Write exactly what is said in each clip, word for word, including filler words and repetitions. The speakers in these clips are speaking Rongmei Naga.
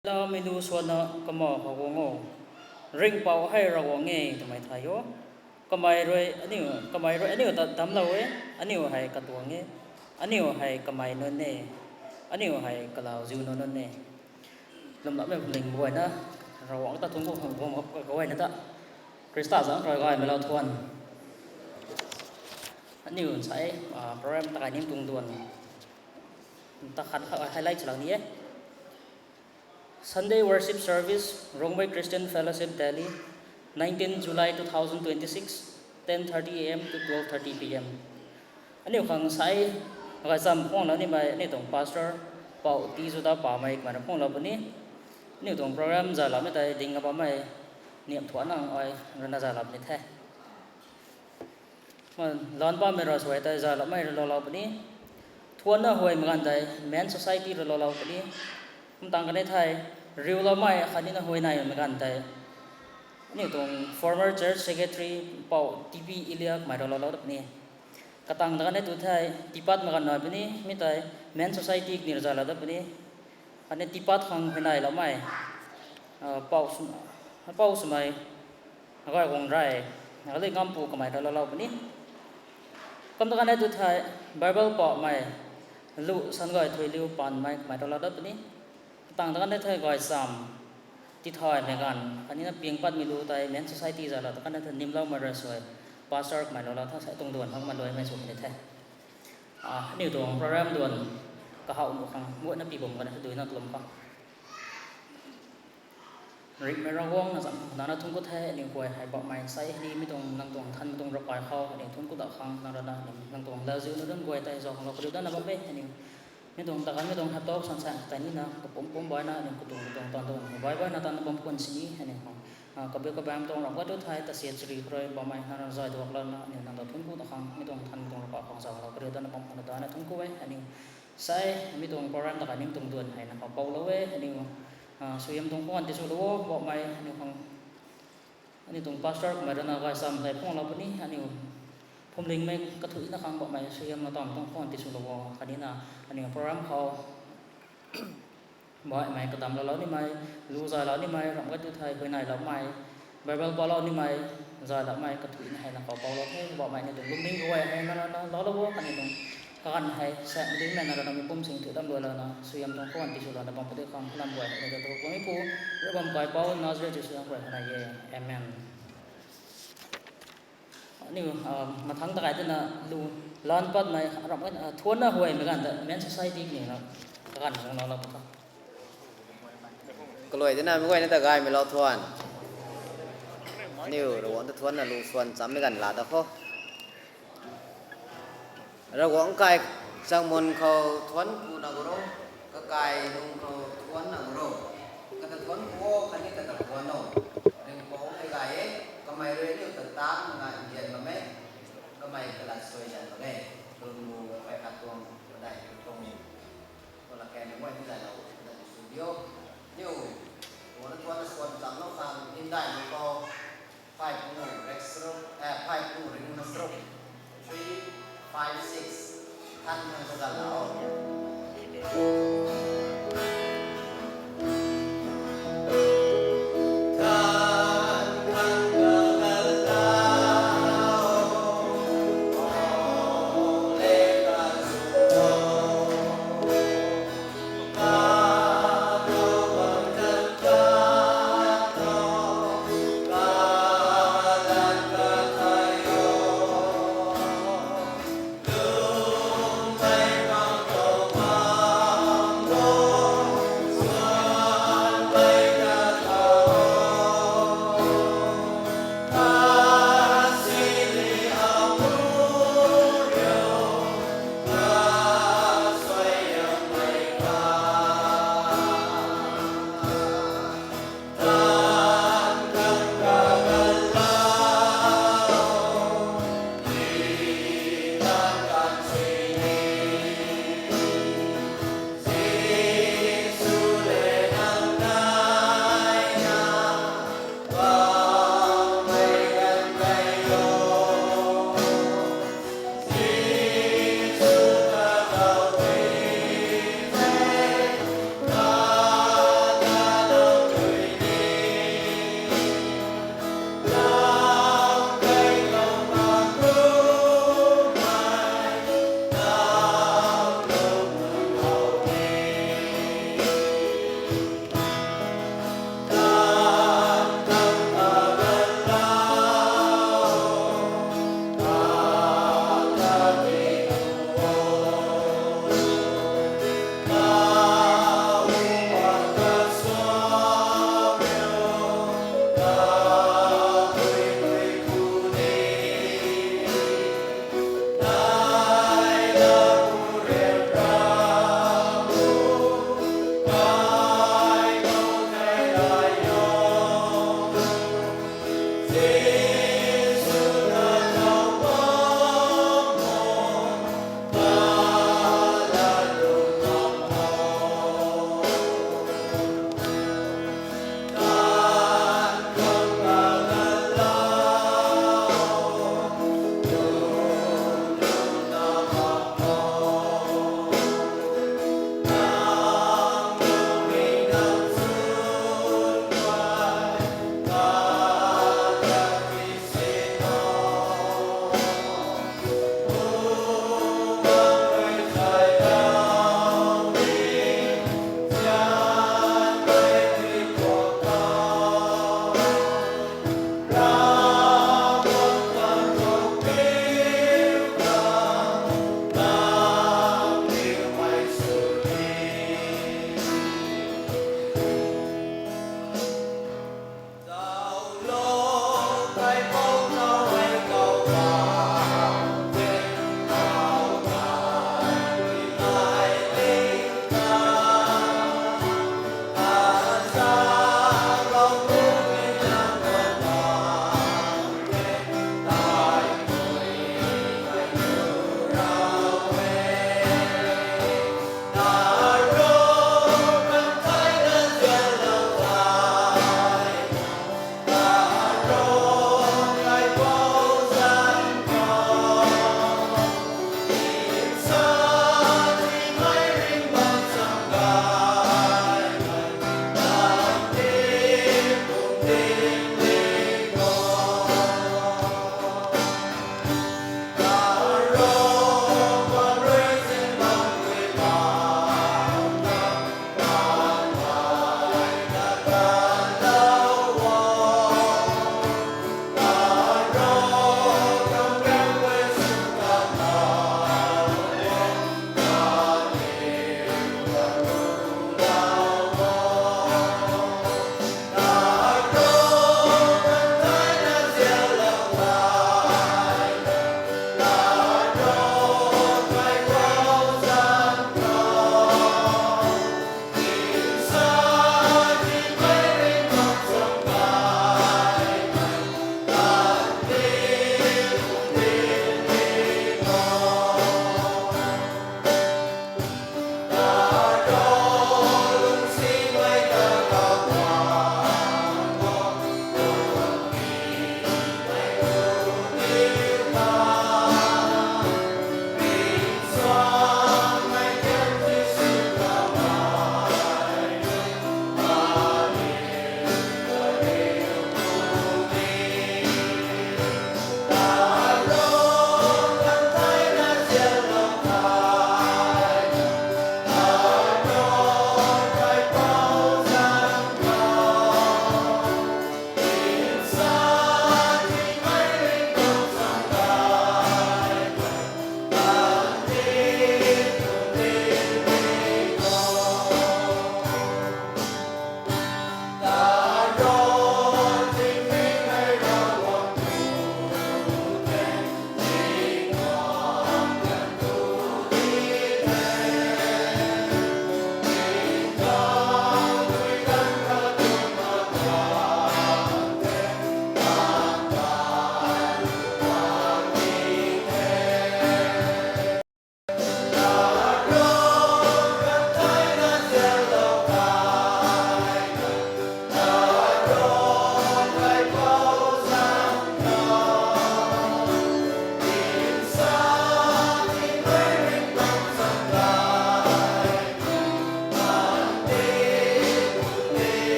Laumei lu suanna kamei khou guang o. Ringhpouc hei Ravguangc e twmei thay o. Kamei rui aniu, kamei rui aniu ta damclou e. Aniu hei katuang e. Aniu hei kamei nunc e. Aniu hei kalauziu nunc nunc e. Lwmloumei phuamling guayna, Ravguangc ta thuanc ku khang guang kaguayna ta, Khrista zanc rui gaymei lou thuan. Aniu nsai, ah, program takai nim tuang duan ta khat highlight swlou ni e. Sunday worship service, Rongmei Christian Fellowship, Delhi, nineteen July two thousand twenty-six, ten thirty A M to twelve thirty P M. Aniu khang sai gaychamv khwanglou nimei aniu tuang pastor, Pou T Juda Pamei kamei rui khwanglou puni. Aniu tuang program zayloumei tei ding a bammei Niamthuanang ai rui na zaylou puni the. Lan bammei rui suai tei zayloumei rui loulou puni. Thuanna huaymei ganv tei Men Society rui loulou puni. Kum tang kanei thei, riuloumei khatnina huayneymei ganv tei aniu tuang former church secretary Pou T P Ilia kamei rui loulou dat puni. Katang ta kanei tu thei, tiipatmei ganv nai puni, mi tei Men Society kaniw rui zaylou dat puni. Khatni tiipat khang huayneyloumei, ah, Pou sw-, Pou swmei, Gay Guang Rey, Gay Ngampu kamei rui loulou puni. Kum ta kanei tu thei, Bible pahmei, Lu Sangay Thuiliu Panmei kamei rui lou dat puni. Katang ta kanei thei gaychamv tithaymei ganv khatnina ping patmei lu tei Men Society zaylou ta kanei thei Nimloumei rui suai, pastor kamei loulou tha sai tuang duan khang maluaimei sw ni the. Ah, aniu tuang program duan kahaw nuh khang guayna pi bam kanei thei duina kalum khang. Ringhmei Ravguangc, nang zanc nana thuanc ku the, aniu guay hei bauhmei sai hei ni mi tuang nang tuang nthanmei tuang ravkai khou aniu thuanc ku dat khang nang rana, nang tuang lauziu nunc guay tei zauc khang lou kariu datna bam e, aniu mi tuang takanmei tuang haptou sansan tei nina kapumc pumc baina aniu katuang tuang tan tuang bai baina tanna bam khwan sini aniu khang, ah, kabiu kabam tuang ramh gay tu thei tasiat chari kharui bammei nang rana zay duaklouna aniu nang ta thuanc ku dat khang mi tuang nthanmei tuang ravkai khang zauc khang lou kariu datna bam khwan datna thuanc ku e aniu. Sai, mi tuang program takai nim tuang duan hei nang khou poulou e aniu, ah, suaihiam tuang khwan tiswlou o, bauhmei aniu khang, aniu tuang pastor kamei rana gaychamv tei phunglou puni, aniu phuamlingmei kathuicna khang bauhmei suaihiam na tam tuang khwan tiswlou o, khatnina aniu program khou baihmei kadamlou lou nimei, lu zaylou nimei, ramh gay tu thei huayneyloumei, Bible palou nimei, zayloumei kathuicna hei nang khou poulou the, bauhmei aniu tuang lungning guay hei nang rana loulou o, khatni tuang kaganv hei saekmei dingmei nang rana mi pum sing thu dam luailouna suaihiam tuang khwan tiswlouna bam pudi khang lam guay hei aniu ta tu kummei pu, Ravbam Kaipouc Nazareth Jisu zanc rui hei nai e. Amen. Aniu, ah, mathangc takai twna lu lan patmei ramh, ah, thuanna huaymei ganv ta Men Society kaniw na kaganv khang loulou pu tho. Kaluai dina mi guayna ta gaymei lou thuan. Aniu Ravguangc ta thuanna lu suan chammei ganv laa da kho. Ravguangc kai changmun khou thuanc kuna gu ro, kakai nung khou thuanc na gu ro, kata thuanc ku o khatni kata thuanc o. Ringhpouc hei gay e, kamei rui aniu ta taanna nganv ndian bam e, kamei kalat suai zan bam e, lun mu pay khat tuang, padai tuang. Kola kan ni guay ni zay lou, padai sw dio. Aniu, wana thuanna suan chamlou khang, hymdaih ni khou, five nu rek sruk, eh, five nu ring na sruk. Three, five, six. Than than sa zan lau.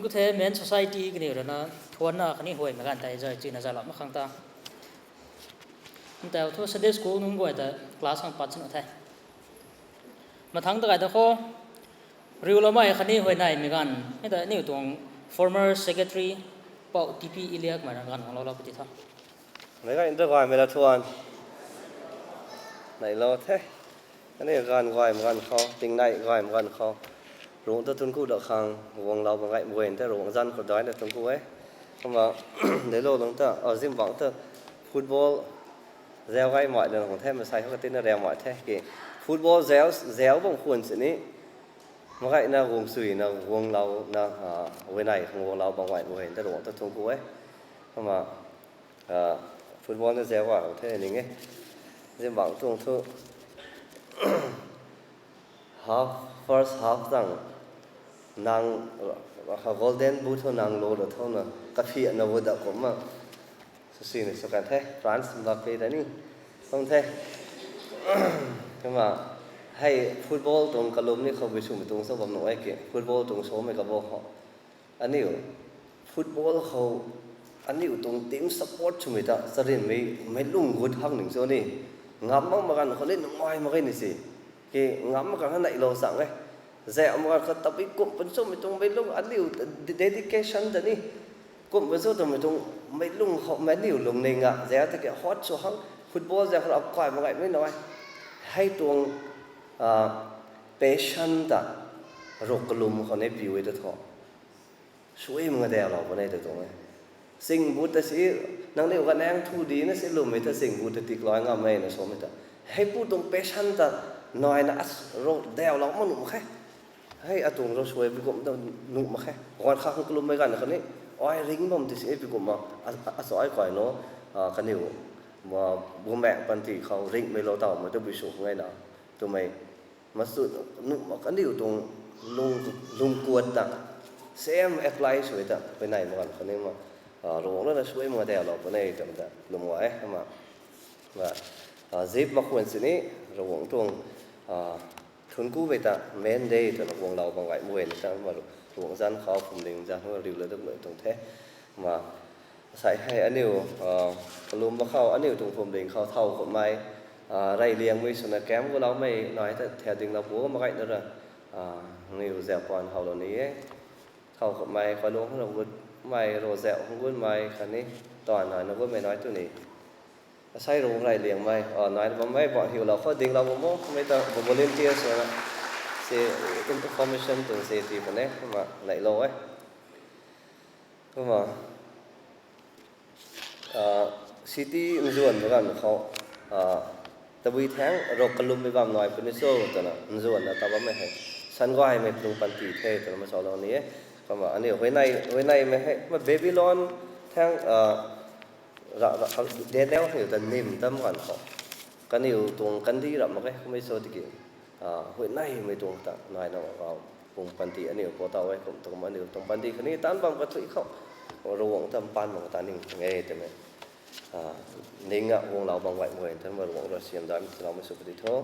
The Men Society kaniw rui na thuanna khatni huaymei ganv tei zay chuna zay lam mak khang ta. Ntau thu Sunday school nunc guay ta class khang pat sini the. Mathangc ta kai ta khou, riuloumei khatni huayneymei ganv, hei ta aniu tuang former secretary, Pou T P Iliak mei rui ganv guanglou lou pui ti tho. Meic gay nta gaymei la thuan. Neilou the. Aniu ganv gaymei ganv khou, tingnei gaymei ganv khou, Ravguangc ta thuancku dat khang guanglou bam gaymei guay ta Ravguangc zanc khou daina thuancku e. Kumna, deilou lung ta, a, Zimvang ta football zau gaymei lana khang the, masei khou katina riamei the ki. Football zau, zau bam khwan sini, meic gayna guang suina guanglouna, a, huayney khang guanglou bam gaymei guay ta Ravguangc ta thuancku e. Kumna, a, football na zau gay the ning e. Zimvang tuang thu, half, first half tang nang, golden boot thu nang lou ra thouna, kaphiana gu da kumna, swsini sw kan the, France Mbappe ta ni, kum the. Kumna, hei football tuang kalum ni khou bi swmei tuang sa bam nuh e ki, football tuang samei kabou khou. Aniu, football khou, aniu tuang team support swmei ta, charynmei, meic lung gut hak ning cho ni. Ngam mak mak ganv khou ni nungai mak ge ni si. Ki ngam mak ganv khou neilou chang e. Zau mak ganv khou tabui kum pun swmei tuang meic lung, aniu dedication ta ni. Kum pun sw twmei tuang meic lung khou, meic aniu lungning a, zau ta ki hot sw hang, football zau khou akai mak gaymei nai. Hei tuang, a, passion ta, ruk kalum khou ni piu e ta tho. Suai mak ge daulou puni ta tuang e. Sing boot ta si, nangniw kanaeng thu dina si lwmmei ta sing boot ta tiklou ngammei na samei ta. Heipu tuang passion ta naina as ro daulou mak nuh mak khe. Hei atuang ro suai pi kum ta nuh mak khe. Guan kha khang kalummei ganv khou ni, ai ring bam ti si pi kum ma, a, a, asai kai no, a, kaniw, ma, bumaeng panty khou ringhmei lou tawmei ta bui sw khang e na. Twmei, masu nuh mak kaniw tuang lung, lungkuat ta, same apply sw ta, huayneymei ganv khou ni ma, a, Ravguangc lana suai mak ge daulou puni twmei ta lwm gay e, kumna, a, zip mak khwan sini, Ravguangc tuang, a, thuancku bei ta, Men Day twna guanglou bam gaymei guay ni ta, ma, Ravguangc zanc khou, phuamling zanc khou riu la duk mei tuang the. Ma, asei hei aniu, a, kalum mak khou, aniu tuang phuamling khou thow kummei, a, reyliangmei swna camp guloumei nai ta thiadinglou pu mak gayna ra, a, aniw zaupuan howlou ni e. Thow kummei, kailung khou na gutmei, ro zau khang gutmei khatni, tuan nai na gutmei nai tu ni. Asei rung reyliangmei, a, nai bammei, bang hiulou khou dinglou bam o, mei ta volunteers na, si, information tuang si ti puni, kumna neilou e. Kumna, a, city nzuan mak ganv khou, a, tabui thaeng ruk kalummei bam nai puni cho twna, nzuanna ta bammei hei, sangaymei tuang panty the twna masalou ni e. Kumna aniu huayney, huayneymei hei, ma Babylon thaeng, a, ra, ra, Daniel hei ta nim tam ganv khou, kaniw tuang kandih ram mak ge, kummei cho tiki, a, huayneymei tuang ta naina, a, pung panty aniu pou taw e, kum tuang aniu tuang panty khatni taanv bam kathuic khou, Ravguangc ta mpan bam ta ning tuang e twmei, a, ning a guanglou bam gaymei guay ta ma Ravguangc rui siam daimei tiiloumei sw puni tho.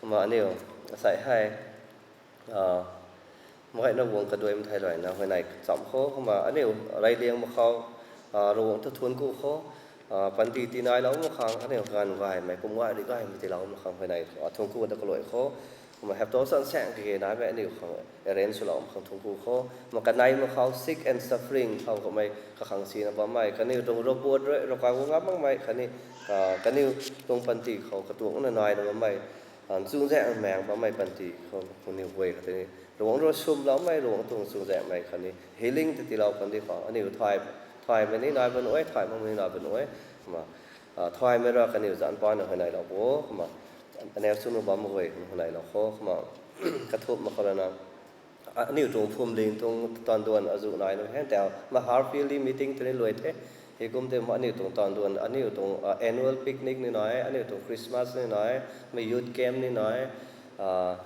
Kumna aniu, asei hei, a, meic gayna guang kaduai mathei ruina huayney chamv khou, kumna aniu reyliang mak khou, a, Ravguangc ta thuancku khou, a, panty tiinailou mak khang, aniu ganv gaymei, kum gay ri gaymei tiilou mak khang huayney, a, thuancku ta kaluai khou, kumna heptou san saeng kage naimei aniu khang arrange swlou mak khang thuancku khou, ma kanei mak khou sick and suffering thow kummei kakhang sina bammei, kaniw tuang robot rui, ravkai guang ngam makmei, khatni, a, kaniw tuang panty khou katuang na naina bammei, a, chuzaeng maeng bammei panty khou, kaniw guay khatni, Ravguangc rui sumloumei, Ravguangc tuang chuzaenghmei khatni, healing ta tiilou panty khou, aniu thay, thaymei ni nai bam nuh e, thay makmei ni nai bam nuh e, kumna, a, thaymei ra kaniw zanc pana huayneylou pu, kumna, aniu sunu bam guay huayneylou khou, kumna, kathumh mak khou rana, a, aniu tuang phuamling tuang taanduan azuh naina hei tau, ma half yearly meeting tei ni luai the, hei kum tei ma aniu tuang taanduan, aniu tuang, a, annual picnic ni nai, aniu tuang Christmas ni nai, mei youth camp ni nai, a,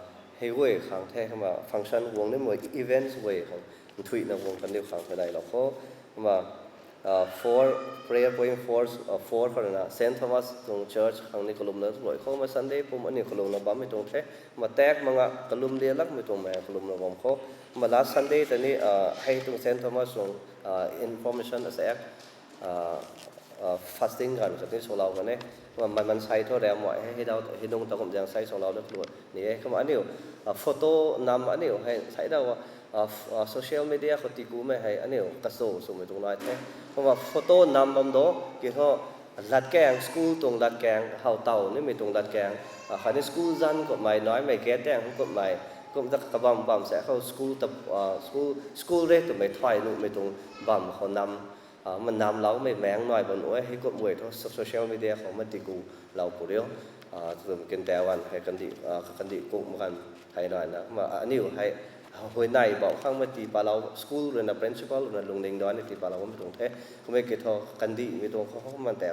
hei guay khang the, kumna function guang ni mei events guay khang, nthuihna guang kaniw khang huayneylou khou, kumna, four, prayer point four, four khou rui na Saint Thomas tuang church khang ni kalumna luai khou ma Sunday pum aniu kalumna bammei tuang the. Ma tak manga kalum lialakmei tuang mei kalumna bam khou. Ma last Sunday ta ni hei tuang Saint Thomas tuang information asaek fasting ganv khatni swlou kan e. Kumna mei mansei thu riam mei hei hei dau hei nung ta kum zaeng sei swlou dat lu ni e. Kumna aniu photo nam aniu hei sei dau social media khou tikumei hei aniu kaso swmei tuang nai the. Kumna photo nam bam do ki thu latkaeng, school tuang latkaeng, how taw nimei tuang latkaeng, khatni school zanc kummei naimei gate taeng kummei, kum ta kabam bam se khou school ta school re twmei thay nuhmei tuang bam khou nam ma namloumei maengc nai bam nu e. Hei kum guay thu social media khou ma tiku lou pu rio. Tum kintaw ganv hei kandih kandih kuk ma ganv hei naina ma aniu hei huayney bauh khang ma tii palou, school rui na principal rui na lungning daw ni tii palou bammei tuang the. Kummei ki thu kandihmei tuang khou man ta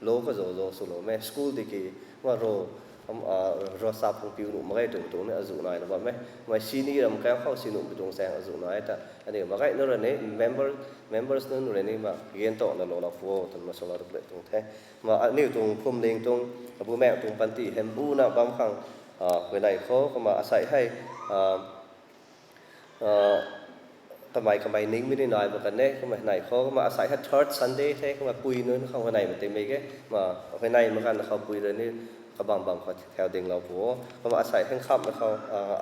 lo kazo zo swloumei school tiki ma ro ro sa phung piu nuh mak ge twmei tuang ni azuh naina bam e. Mei sini ram kang khou si nuhmei tuang saeng azuh nai ta aniu mak gay nu rui ni member members nunc rui ni ma gen tana lou lou pu o twna swlou dat le tuang the. Ma aniu tuang phwamling tuang abumaengc tuang panty hembu na bam khang huayney khou kumna asei hei kamei kamei ningmei ni nai mak kan e. Kumna huayney khou kumna asei hei third Sunday the. Kumna pui nunc khang huayneymei tingmei ke ma huayney mak ganv khou pui rui ni kabam bam khou thau dinglou pu o. Kumna asei hei khamhna khou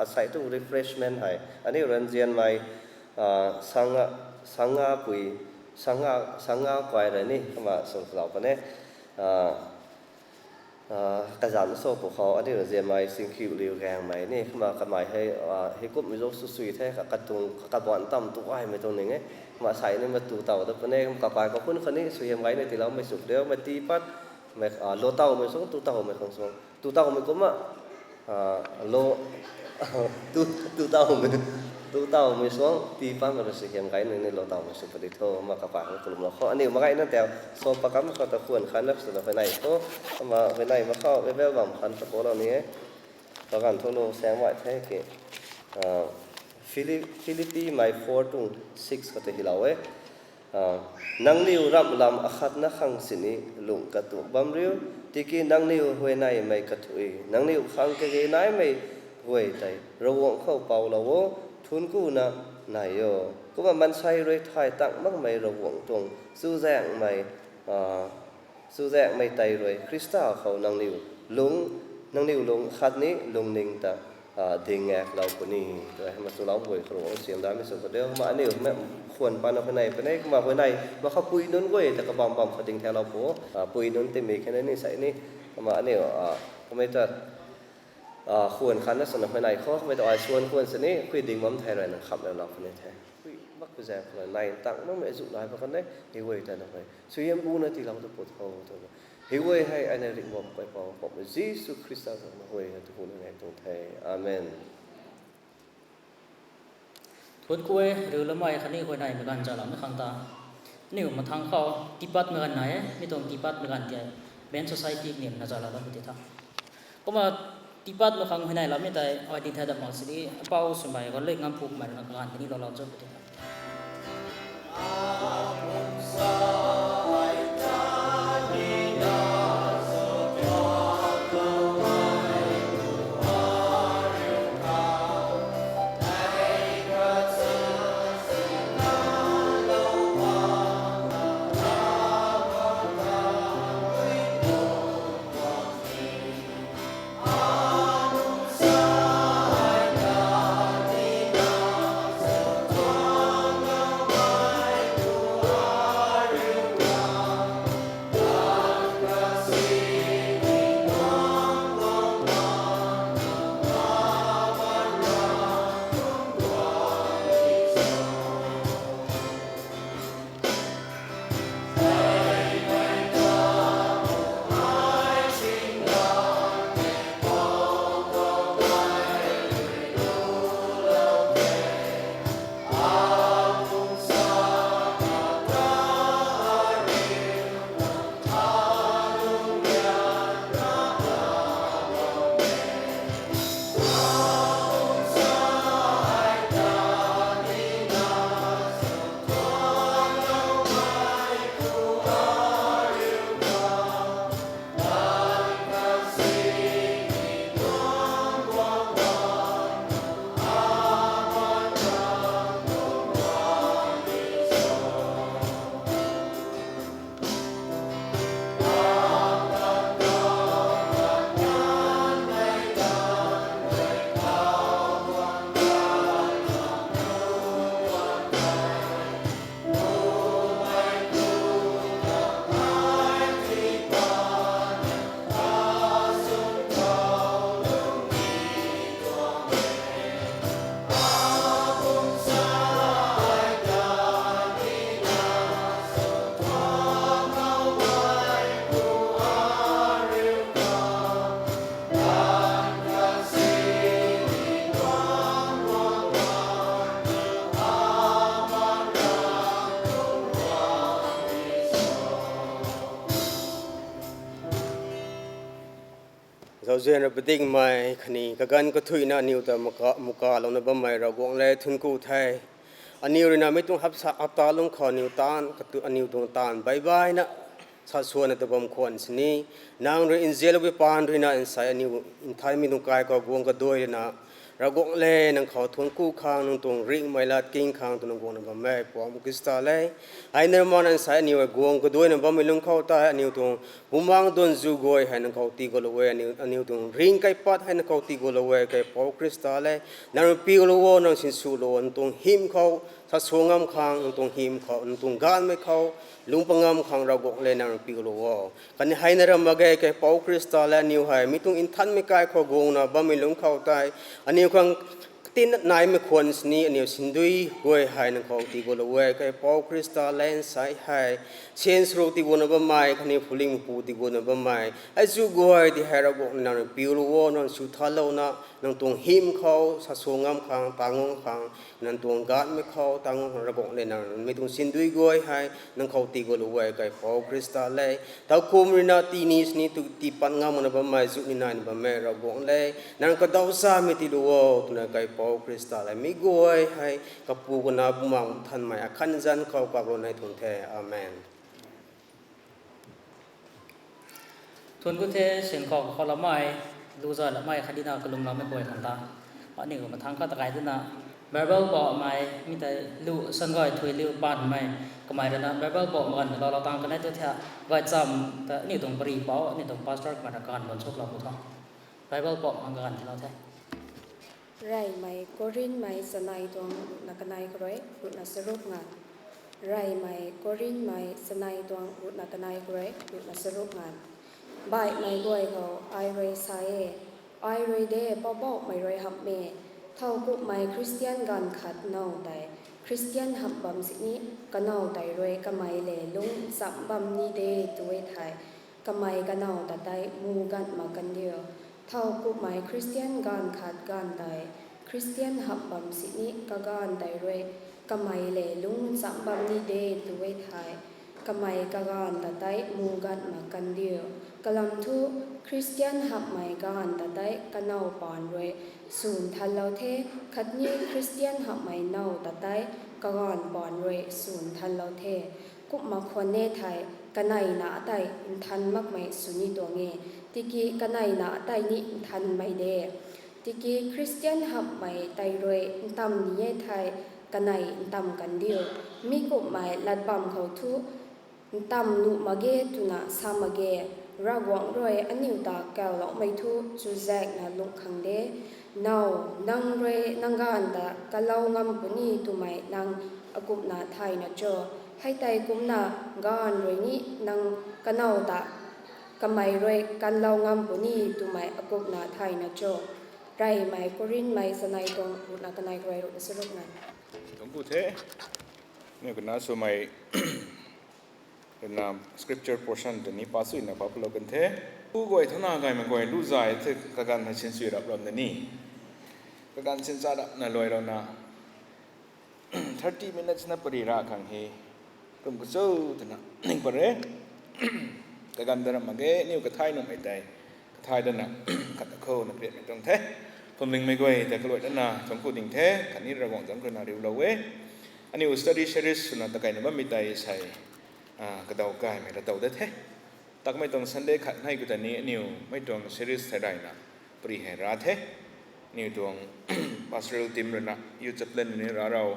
asei tuang refreshment hei aniu rui nzianmei sanga, sanga pui, sanga, sanga kuay rui ni kumna sw lou kan e. Kazanc sw pu khou aniu rui nzianmei Singkhiuliu Gaengmei ni kumna kamei hei hei kummei zo sw sui the, katuang kabuan tam tu gaymei tuang ning e. Kumna asei ni ma tu taw dat kan e. Kumna kakai kakhun khatni suaihiam gay ni tiiloumei sw pu rio, mei tii pat mei lo tawmei suang, tu tawmei khang suang, tu tawmei kumna lo tu, tu tawmei, tu tawmei suang tii patmei rui suaihiam gay ni ni lo tawmei sw puni tho. Ma kakai khang kalumlou khou aniu mak gay na tau so pakam khou ta khwan khan na swna huayney tho. Kumna huayney mak khou Bible bam khan ta palou ni e. Kaganv thu lou saeng mai the ki Philip, Philippimei four tuang six khou ta hilou e. Nangniw ramh lam akhatna khang sini lung katuak bam riu, tiki nangniw huayneymei kathuic, nangniw khang kage naimei guay tei Ravguangc khou poulou o, thuanckuna nai o. Kumna maansei rui thay tang makmei Ravguangc tuang chuzaenghmei, chuzaenghmei tei rui Khrista khou nangniw lung, nangniw lung khatni lungning ta ding ngaklou puni. Tei ma swlou guay khou Ravguangc siam daimei sw pu rio. Ma aniu mei khwan pana huayney puni, kumna huayney mak khou pui nunc guay ta kabam bam khou ding thaulou pu. Pui nunc timei khe ni sei ni, kumna aniu kummei ta khwan khan na swna huayney khou kummei ta ai swan khwan sini hui ding bam thei rui na khamhlou puni the. Hui mak pu zaeng khou nai tang makmei azuh nai pa kan e. Hei guay ta na hei suaihiam bu na tiilou tu pu tho twna, hei guay hei ai na ringhbam Kaipouc Poubauhmei Jisu Khrista zanc na huay hei tu hu na nai tuang the. Amen. Thuanc ku e, riu lamei khatni huayneymei ganv zaloumei khang ta. Aniu mathang khou tiipatmei ganv nai e, mi tuang tiipatmei ganv tei Men Society ni na zalou lam ti tha. Kumna tiipatmei khang huayneyloumei tei ai ding thei dat mak sini apou swmei ganv lui ngam phukmei rui na kaganv tini loulou cho pu ti tha. Zauzian ra padikmei khatni kaganv kathuicna aniw ta muka, mukalouna bammei Ravguangc le thuanc ku the. Aniw ruina mi tuang hapsa ata lungc khou aniw taanv, katu, aniw tuang taanv baibaina sa suanna ta bam khwan sini. Nang rui nzianloupui paan ruina nsei aniw nthanmei tuang kai khou guang kaduai ruina Ravguangc le nang khou thuanc ku khang nang tuang ringhmei lat king khang twna guangna bam e Pu Khrista le. Hei na mana nsei aniw guang kaduaina bammei lungc khou tei aniw tuang bumaengc duanzu guay hei nang khou tii gulou e, aniw, aniw tuang ringh kaipat hei nang khou tii gulou e Kaipouc Khrista le. Nang rui piulou o, nang sinswlou o, nang tuang hym khou sa sw ngam khang, nang tuang hym khou, nang tuang gaanvmei khou lungc pat ngam khang Ravguangc le nang rui piulou o. Khatni hei na ra mak ge Kaipouc Khrista le, aniw hei mi tuang nthanmei kai khou guangna bammei lungc khou tei aniw khang katinnaimei khwan sini aniw sindui guay hei nang khou tii gulou e Kaipouc Khrista le. Nsei hei sinswlou tii guna bammei khatni phuling pu tii guna bammei hei zu guay ti hei Ravguangc nang rui piulou o, nang sw thanlouna nang tuang hym khou sa sw ngam khang, ta ngam khang, nang tuang gaanvmei khou ta ngam khang Ravguangc le nang mi tuang sindui guay hei nang khou tii gulou e Kaipouc Khrista le. Thowkumh ruina tii ni sini tu tii pat ngam na bammei zu ni naina bammei Ravguangc le, nang kadau samei tiilou o twna Kaipouc Khrista le mi guay hei Kapu, Kanac, Bumaengh Nthanmei akhatni zanc khou kaklou nei tuang the. Amen. Thuanc ku the, sin khou khouloumei, lu zay loumei khatni na kalumloumei guay khang ta aniw mathangc khat takai twna Bible pamei mi tei lu san gay thui liu panmei kamei ruina Bible pamei ganv lou lou tang kanei tu the. Gaychamv ta aniw tuang pari pou, aniw tuang pastor kamei ra ganv bam chuklou pu tho. Bible pam khang ganv lou the. Reymei Korinthmei chanei tuang ruhna kanei kharui ruhna charuk nganv. Reymei Korinthmei chanei tuang ruhna kanei kharui ruhna charuk nganv. Baihmei guay khou ai rui sa e, ai rui de Poubauhmei rui hamh e, thowkumhmei Khristian ganv khat now tei Khristian hamh bam sini kanow tei rui kamei le lungc nchamc bam ni de tu e thei, kamei kanow ta tei mu ganv mak kandiu. Thowkumhmei Khristian ganv khat ganv tei Khristian hamh bam sini kaganv tei rui kamei le lungc nchamc bam ni de tu e thei, kamei kaganv ta tei mu ganv mak kandiu. Kalam thu, Khristian hamhmei ganv ta tei kanow paan rui sw nthanlou the, khatni Khristian hamhmei now ta tei kaganv paan rui sw nthanlou the. Kumna khwan e thei, kaneina tei nthan makmei sw ni tuang e, tiki kaneina tei ni nthanmei de. Tiki Khristian hamhmei tei rui ntamv ni e thei, kanei ntamv kandiu. Mi kumhmei lat bam khou thu, ntamv nuh mak ge twna sa mak ge, Ravguangc rui aniw ta kawloumei thu chuzaekna lungh khang de. Now, nang rui nang ganv ta kalou ngam puni twmei nang akumhna thayna cho? Hei tei kumcna ganv rui ni nang kanow ta kamei rui kanlou ngam puni twmei akumhna thayna cho? Reymei Korinthmei chanei tuang ruhna kanei kharui ruhna charuk nganv. Thuanc ku the. Aniw kana swmei ruina scripture portion tei ni pa suina pa palou kan the. Pu guay thana gaymei guay lu zay the kaganv hei sinsui rap ram na ni. Kaganv sinsa rapna luailouna thirty minutes na pari ra khang hei kum kachu twna ning pat re. Kaganv ta ram mak ge, aniw kathay nuhmei tei kathay dana khat akhouna kariatmei tuang the. Phuamlingmei guay tei kaluai dana thuanc ku ding the, khatni Ravguangc zanc khou na riulou e. Aniw study series swna takaina bammei tei sei, ah, kadaw kaymei ra tow de the. Takmei tuang Sunday khat nei khou tei ni aniw mei tuang series thei rayna pari hei ra the. Aniw tuang pastoral team ruina, youth chaplain ni ra rau,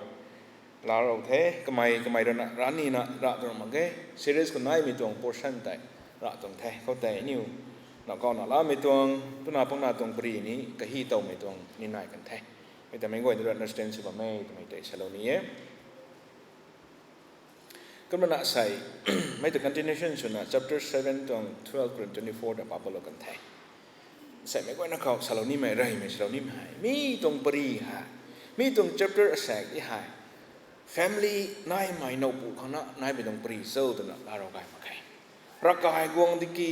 la rau the, kamei, kamei ruina ra nina ra tuang mak ge, series khou naimei tuang portion tei ra tuang the. Khoutei aniw now kauna lamei tuang, twna pangna tuang pari ni kahi towmei tuang ni nai kan the. Mi ta mei guay ni rui understand sw bam e twmei tei salou ni e. Kumna sei, mei ta continuation swna chapter seven tuang twelve khou rui twenty-four ta pa palou kan the. Seimei guayna khou salou nimei, reymei salou nimei hei mi tuang pari hei, mi tuang chapter asaekc di hei family naimei nowpu khangna naimei tuang pari cho twna la rau gay mak khe. Ravkai guang diki,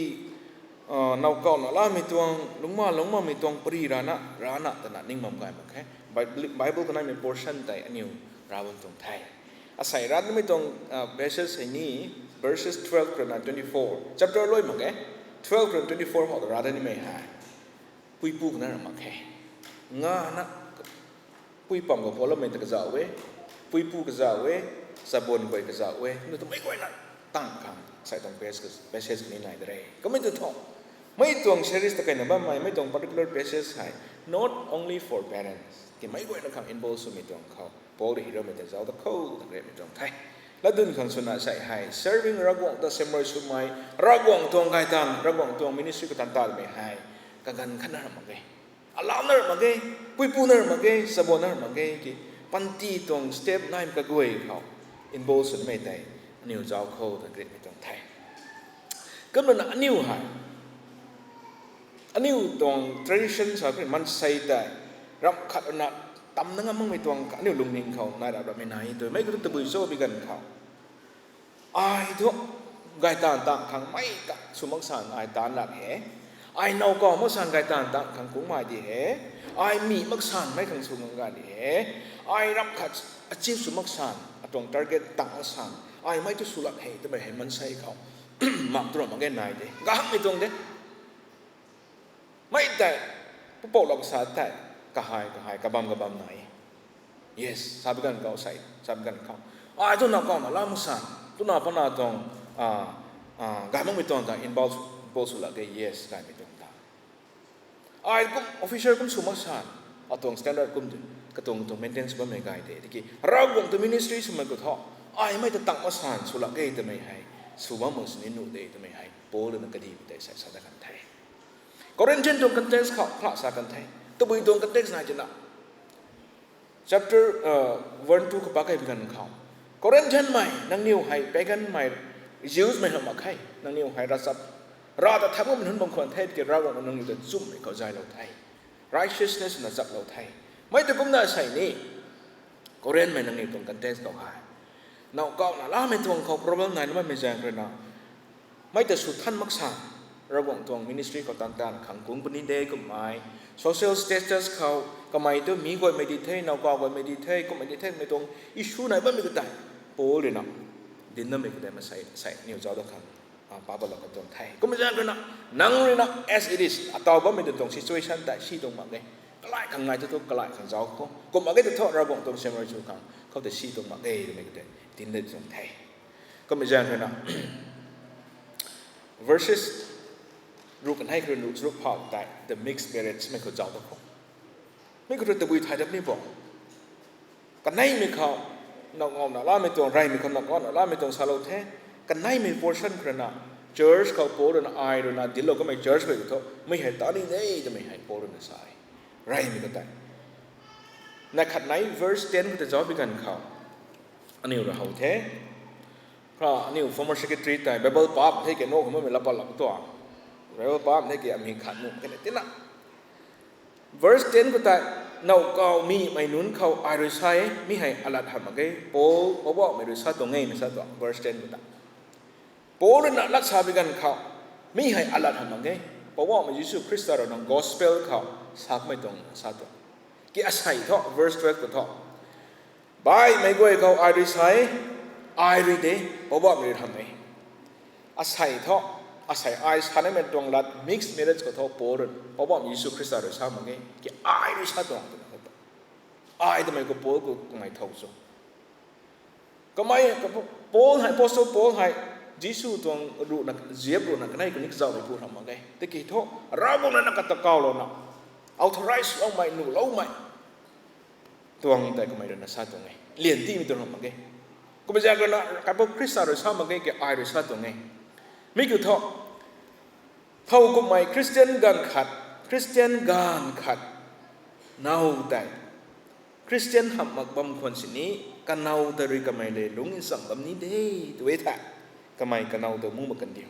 ah, now kauna lamei tuang, lungcma lungcmamei tuang pari rana, rana twna ning bam gay mak khe. Bible, Bible khou naimei portion tei aniw ra bam tuang the. Asei ra nimei tuang, ah, verses hei ni, verses twelve khou rui na twenty-four, chapter luai mak ge, twelve khou rui twenty-four khou ra da nimei hei. puipu kana ra mak khe. Ngana puipam khou pualoumei ta kazauh e, puipu kazauh e, chabuan guay kazauh e, kumna tu meic guayna tang khang sai tuang passage kani nai de re. Kumna tu thu, mei tuang series ta kaina bammei, mei tuang particular passage hei not only for parents, ki meic guayna khang involve swmei tuang khou Paul rui hiloumei ta zauc da khou ta karimei tuang the. Latdyn khang swna sai hei serving Ravguangc ta semrui swmei, Ravguangc tuang gaytaanv, Ravguangc tuang ministry khou tan tatmei hei kaganv khatna ra mak ge. Alau na ra mak ge, puipu na ra mak ge, chabuan na ra mak ge, ki panty tuang step naimei kaguay khou involve swmei tei aniu zauc khou ta karimei tuang the. Kumna aniu hei aniu tuang tradition sa kri maansei tei ramh khat rui na tamna ngam makmei tuang aniu lungning khou nai rap rapmei nai twmei khou tabui cho bi ganv khou, ai thu gaytaanv tang khang mei ta sw mak san ai taanc lak he. Ai now kau mak san gaytaanv tang khang kungmei di he. Ai mi mak san mei khang sw ngam ga di he. Ai ramh khat achieve sw mak san, atuang target tang mak san ai mei tu sw lak he twmei hei maansei khou mak tu ra mak ge nai de. Gahmei tuang de. Mei tei pupouc lak sa tei kahei kahei, kabam kabam nai. Yes, sa bi ganv khou sei, sa bi ganv khou, ai twna kauna lam san, twna pana tuang, gay makmei tuang ta involve sw lak ge, yes, gaymei tuang ta. Ai kum officer kum sw mak san, atuang standard kum tu, katuang tuang maintain sw bammei gay de. Tiki Ravguangc tuang ministry swmei khou thu, ai mei ta tang mak san sw lak ge twmei hei sw bam mak sini nuh de twmei hei Paul rui na kadimei tei sa sa dat kan the. Corinthian tuang context khou kha sa kan the. Tabui tuang context nai tina chapter, one two khou pakai bi ganv khou, Corinthianmei nangniw hei paganmei, Jewsmei hei mak khe, nangniw hei ravchap, Rav ta thangmei nunc bam khwan the, tiki Ravguangc nangniw ta nchumhmei khou zaylou the, righteousness na chaplou the. Mei ta kumna sei ni, Corinthianmei nangniw tuang context khou hei now kauna lamei tuang khou problem naina bammei zaeng ruina mei ta sw than mak san, Ravguangc tuang ministry khou tan tan khang kung puni de kummei, social status khou kamei tu mi guaymei di the, now kau guaymei di the, kummei di the, mei tuang issue nai bammei khou tei Paul rui na dinc namei khou tei masei sei niw zauc da khang pa balou kan tuang the. Kummei zaeng ruina nang ruina as it is ataw bammei tuang situation tei si tuang mak ge. Kalai khang nai tu thu kalai khang zauc khou, kum mak ge tu thu Ravguangc tuang semrui sw khang khou tei si tuang mak ge twmei khou tei dinc dat tuang the. Kummei zaeng ruina verses ruk kanei khou rui ruk pha tei the mixed marriage mei khou zauc da khou, mi khou rui tabui thay dat ni bo. Kaneimei khou now ngauna lamei tuang, reymei khou now ngauna lamei tuang salou the. Kaneimei portion khou ruina church khou Paul ruina ai ruina dinclou kamei church mei khou thu mei hei ta ni de twmei hei Paul ruina sa e. Reymei khou tei, na khat nei verse ten khou tei zauc bi ganv khou aniw ra how the. Kha aniw former secretary tei Bible pap the ke, now khou mei lapa lak tuang Bible pap the ke, ami khat nuh khe na tina. Verse ten khou tei, now kau mimei nunc khou ai rui sa e, mi hei alat hamh mak ge, Paul Poubauhmei rui sa tuang e na sa tuang verse ten khou tei. Paul ruina lat sa bi ganv khou, mi hei alat hamh mak ge, Poubauhmei Jisu Khrista ruina gospel khou sa kamei tuang sa tuang. Ki asei thu verse twelve khou thu, baihmei guay khou ai rui sa e, ai rui de, Poubauhmei rui hamh e. Asei thu, asei ai sa namei tuang lat mixed marriage khou thu Paul rui Poubauhmei Jisu Khrista rui sa mak ge, ki ai rui sa tuang twna khou ta, ai twmei khou Paul khou kamei thow cho. Kamei, Paul hei, Apostle Paul hei Jisu tuang ruhna, ziap ruhna kanei khou ni kazauhmeipu hamh mak ge. Tiki thu Ravguangc ruina kata kaulouna authorize loumei, nuhloumei tuang tei kamei ruina sa tuang e. Lian timei tuang hamh mak ge. Kummei zaeng ruina Kaipu Khrista rui sa mak ge, ki ai rui sa tuang e. Mi kiu thu, thow kummei Christian ganv khat, Christian ganv khat now tei Christian hamh mak bam khwan sini, kanow ta rui kamei le lungc nchamh bam ni de tw e the. Kamei kanow ta mu mak kan diu.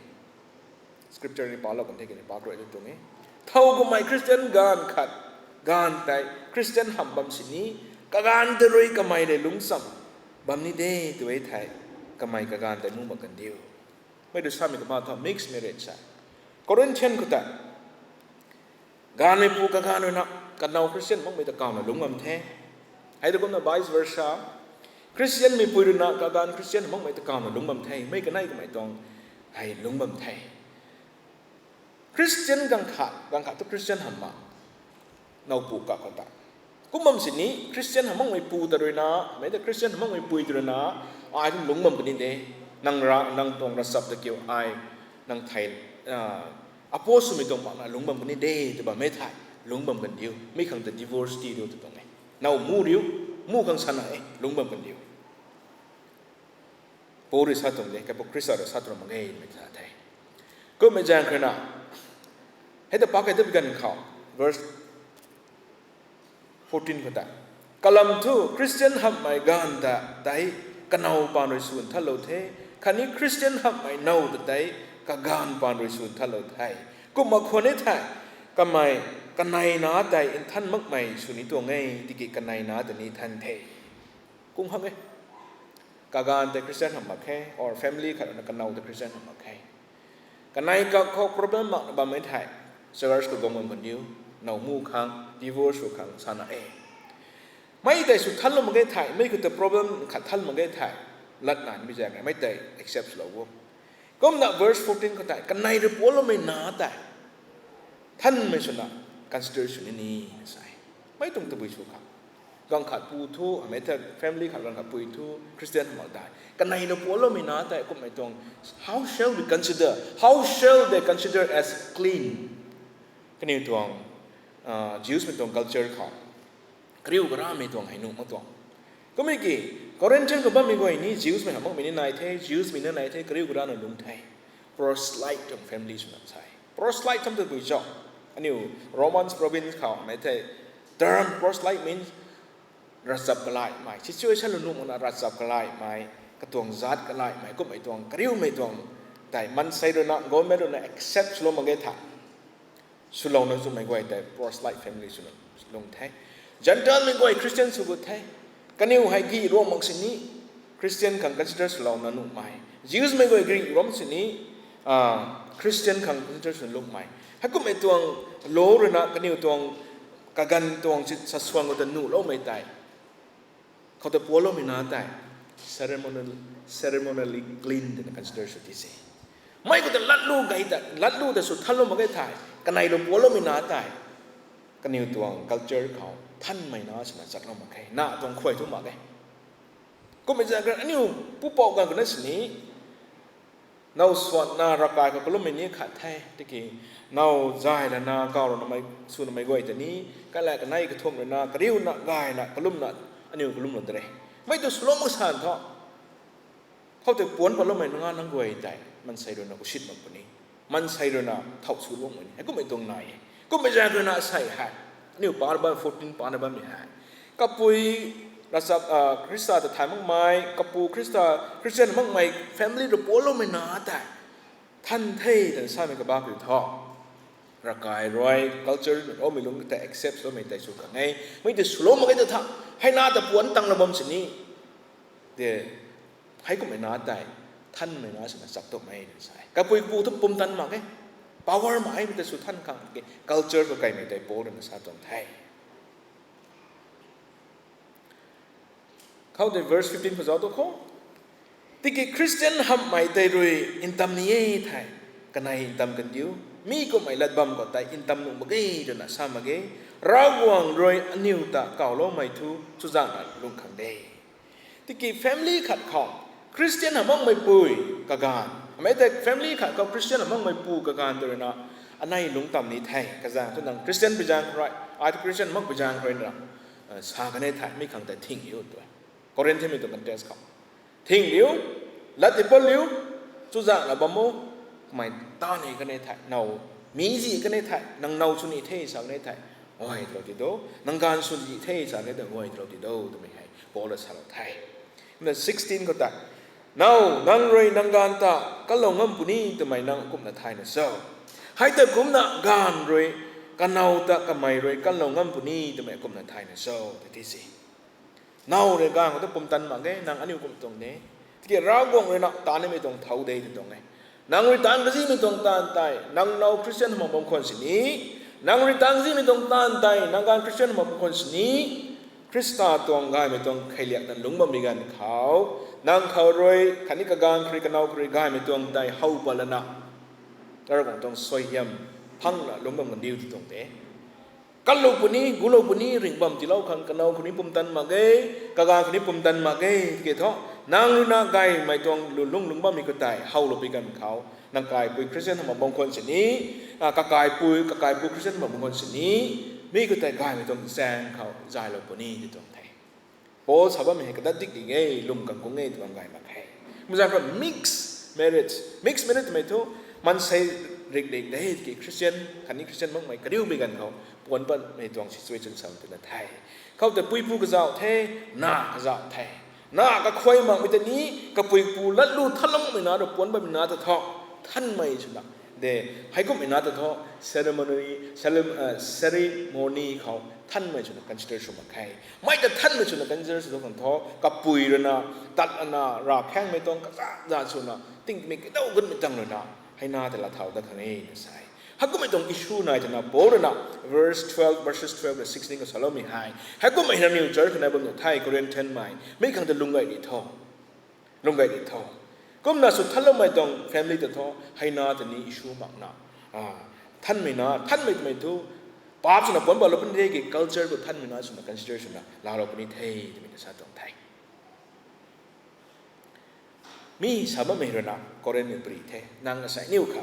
Scripture ni palou kan the kani pa kruai tu tuang e. Thow kummei Christian ganv khat, ganv tei Christian hamh bam sini, kaganv ta rui kamei le lungc nchamh bam ni de tw e thei, kamei kaganv tei mu mak kan diu. Mei rui samei kama thu mixed marriage sa. Corinthian khou tei, ganvmeipu kaganv ruina kanow Christian makmei ta kawna lungc bam the. Hei tu kumna vice versa, Christianmeipui ruina kaganv Christian makmei ta kawna lungc bam the. Mei kanei kamei tuang hei lungc bam the. Christian ganv khat, ganv khat tu Christian hamh mak, Nowpu kak khou ta. Kum bam sini, Christian hamh makmei pu ta ruina, mei ta Christian hamh makmei pui ta ruina, ai kum lungc bam puni de. Nang ra, nang tuang ravchap ta kiu ai, nang thei, apostle mei tuang makna lungc bam puni de, tw bammei thei, lungc bam kandiu. Mi khang ta divorce ti riu tw tuang e. Now mu riu, mu khang sana e, lungc bam kandiu. Paul rui sa tuang de, kaipu Khrista rui sa tuang mak ge, mei ta the. Kummei zaeng khrina, hei ta pak kei ta bi ganv khou, verse fourteen khou ta. Kalam thu Christian hamhmei ganv ta tei kanow paan rui swn thatlou the, khatni Christian hamhmei now ta tei kaganv paan rui swn thatlou the. Kumna khwan e thei, kamei kaneina tei nthan makmei sw ni tuang e, tiki kaneina ta ni than the. Kum hak e. Kaganv tei Christian hamh mak khe, or family khat na kanow tei Christian hamh mak khe. Kanei kak khou problem mak bammei thei, church khou guang bam kandiu, now mu khang, divorce sw khang sana e. Mei tei sw thanlou mak ge thei, mei khou ta problem khat than mak ge thei, lat nai mi zaeng e, mei tei accept swlou o. Kumna verse fourteen khou tei, kanei rui pualoumei na tei thanmei swna consider sw ni ni, sa e. Mei tuang tabui sw khang. Ganv khat pu thu, amei ta family khat ganv khat pui thu, Christian hamh mak dai. Kanei rui pualoumei na tei kummei tuang, how shall we consider? How shall they consider as clean? Kaniw tuang, Jews mei tuang culture khou, kariu karamei tuang hei nuh mak tuang. Kummei ki, Corinthian khou bammei guay ni Jews mei hamh makmei ni nai the, Jews mei ni nai the, kariu karana lung the. Proselyte tuang family swna sa e. Proselyte tham tabui cho? Aniu Romans province khou mei thei, term proselyte means ravchap kalaimei, situation lou nuh makna ravchap kalaimei, katuang zaat kalaimei, kummei tuang, kariumei tuang tei, maansei ruina, government ruina accept swlou mak ge thei, swlouna swmei guay tei proselyte family swna lung the. Gentile mei guay Christian sw gut the. Kaniw hei gi ruang mak sini, Christian khang consider swlouna nuhmei. Jews mei guay Greek ram sini, Christian khang consider swna lungmei. Heikummei tuang law ruina kaniw tuang kaganv tuang chit sasuang khou ta nuhloumei tei, khou ta pualoumei na tei ceremonial, ceremonially clean twna consider sw ti se. Mei khou ta latlu gay ta, latlu ta sw thanlou mak ge thei, kanei rui pualoumei na tei, kaniw tuang culture khou thanmei na swna chaklou mak khe, na tuang khuay thu mak ge. Kummei zaeng kha aniu pupouc ganv khou na sini, now suanna ravkai khou kalummei ni khat the, tiki now zay lana kaw rana mei, swnamei guay ta ni, kaila kanei kathumh ruina, kariuna, gayna, kalumna, aniu kalumlou de re. Mei tu swlou mak san thu, khou tei puan patloumei nunga nang guay tei, maansei ruina kusit mak puni. Maansei ruina thau swlou mak ni. Heikummei tuang nai e. Kummei zaeng ruina sei hei, aniu pa na bam, fourteen pa na bammei hei, kapui ravchap, Khrista ta thay makmei, kapu Khrista, Christian makmei family rui pualoumei na tei than the twna samei kabak kiu tho. Ravkai rui culture loumei lungc tei accept swloumei tei sw khang e. Mei tei swlou mak ge ta tha, hei na ta puan tanglou bam sini, de, heikummei na tei thanmei na swna chak tumei sa e. Kapui kapu thu pumtan mak e, power mak e, mei tei sw than khang ke, culture khou kaimei tei Paul ruina sa tuang the. Khou tei verse fifteen khou zauc tu khou, tiki Christian hamhmei tei rui ntam ni e thei, kanei ntam kandiu. Mi kummei lat bam khou tei ntam nuh mak ge twna sa mak ge. Ravguangc rui aniw ta kawloumei thu chuzaenghna lung khang de. Tiki family khat khou Christian hamh makmei pui kaganv, amei tei family khat khou Christian hamh makmei pu kaganv tei ruina, anei lungc tam ni the, kazaeng thu nang Christian pi zaeng khou rui, ai thu Christian hamh mak pi zaeng khou rui na, sa kan e thei, mi khang tei thing riu tw e. Corinthian mei tuang context khou, thing riu, lat ti pat riu, chuzaenghna bam o, kamei ta ni kan e thei, now, mi zi kan e thei, nang now sw ni the sa kan e thei, guay talou ti do, nang gaanv sw ni the sa kan e thei, guay talou ti do twmei hei Paul rui salou the. Kumna sixteen khou tei, now, nang rui nang gaanv ta kalou ngam puni twmei nang kumna thayna cho? Hei ta kumna gaanv rui kanow ta kamei rui kalou ngam puni twmei kumna thayna cho, tw ti se. Now rui gaanv khou ta pumtan mak ge, nang aniu kum tuang de. Tiki Ravguangc ruina taanv nimei tuang thau de tw tuang e. Nang rui taanv kazimei tuang taanv tei, nang now Christian hamh mak bam khwan sini, nang rui taanv kazimei tuang taanv tei, nang gaanv Christian hamh mak bam khwan sini, Khrista tuang gaymei tuang kheiliak ta lungc bammei ganv khou, nang khou rui, khatni kagaanv khou rui, kanow khou rui gaymei tuang tei how pat lana, Ravguangc tuang suaihiam phangna lungc bam kandiu tw tuang de. Kalou puni, gulou puni, ringh bam tiilou khang kanow khou ni pumtan mak ge, kaganv khou ni pumtan mak ge, tiki thu, nang rui na gaymei tuang lulung lung bammei khou tei, howlou pui ganv khou, nang kaipui Christian hamh bam khwan sini, a, kakaipui, kakaipu Christian hamh bam khwan sini, mi khou tei gaymei tuang zaeng khou zaylou puni, ti tuang the. Paul sa bammei hei kadat dik dik e, lwm kang kung e, tw bam gay mak khe. Muzan khou mixed marriage, mixed marriage twmei thu, maansei rik rik de, ki Christian, khatni Christian makmei kariu pui ganv khou, puan patmei tuang situation sam twna the. Khou tei puipu kazauh the, na kazauh the. Na kakhuay makmei tei ni, kapui pu latlu thanloumei na rui puan patmei na ta thu, thanmei swna. De, heikumhmei na ta thu, ceremony, cerem-, uh, ceremony khou thanmei swna consider sw mak khe. Mei ta thanmei swna consider sw tu khang thu, kapui rui na, tat lana, ravkhaengmei tuang kazat zat swna, tingmei kadau gunmei tang rui na, hei na ta laa thau dat khang e na sa e. Heikumhmei tuang issue nai twna Paul rui na, verse twelve, verses twelve na sixteen khou saloumei hei. Heikumhmei hei nangniw church khou nai bam nuh the, Corinthian mei, mi khang ta lung gay di tho. Lung gay di tho. Kumna sw thanloumei tuang family ta thu, hei na ta ni issue makna. A, thanmei na, thanmei twmei thu, paap swna puan patlou puni de ki culture khou thanmei na swna consider swna laalou puni the, twmei na sa tuang the. Mi sa bammei rui na, Corinthmei pari the, nang asei niw kha.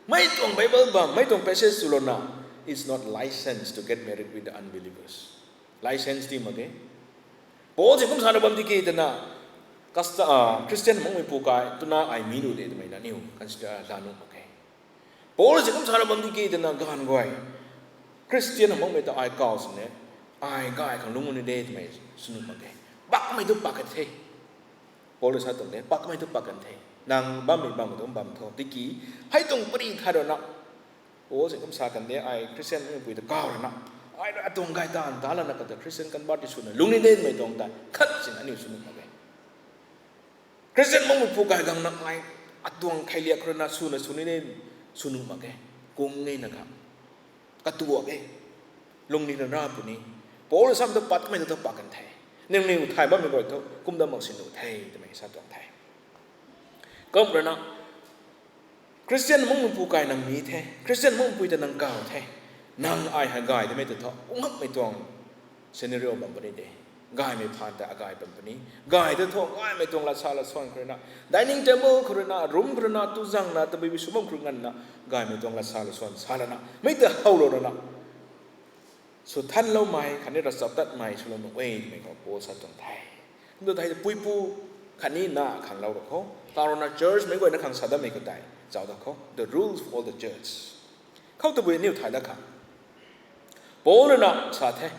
Mei tuang Bible bam, mei tuang passage swlouna, it's not license to get married with the unbelievers. License ti mak ge. Paul si kum sana bam tiki twna, custom, a, Christian makmei pu kai, twna ai mi nu de twmei na niw, consider la nuh mak ge. Paul si kum sana bam tiki twna ganv guay, Christian makmei ta ai kaw sini, ai gay khang lung ni de twmei sw nuh mak ge. Pakmei tu pak kan the. Paul sa tuang de, pakmei tu pak kan the. Nang bammei bam tu bam tho. Tiki, hei tuang pari thay rana. Paul si kum sa kan de, ai Christian makmei pui ta kaw rana. Ai rui atuang gay taanv ta lana kata Christian convert ti swna lung ni de twmei tuang tei, khat sini aniu sw nuh mak ge. Christian makmei pu kai gang na ai, atuang kheiliak rana swna sw ni de, sw nuh mak ge. Kung e na kha. Katuak e. Lungning na ra puni. Paul sam tu pakmei tu tu pak kan the. Nangniw thay bammei guay thu, kum dat mak si nuh the, twmei sa tuang the. Kum rana, Christian makmei pu kai nang ni the, Christian makmei pui ta nang kaw the, nang ai hei gay twmei ta thu, kung hakmei tuang scenario bam puni de. Gaymei phaan ta agay bam puni. Gay ta thu, gaymei tuang latsa latsuan khou rui na, dining table khou rui na, room khou rui na, tuzangna, tabui bi sw bam khou rui nganvna, gaymei tuang latsa latsuan sa lana, mei ta howlou rana, sw thanloumei khatni ravchaptatmei swlou nuh e twmei khou Paul sa tuang the. Kumtu thei puipu khatni na khang lou ra khou, tarana church mei guayna khang sa datmei khou tei zauc dat khou, the rules of all the church. Khou tabui aniw thay dat khang, Paul rui na sa the,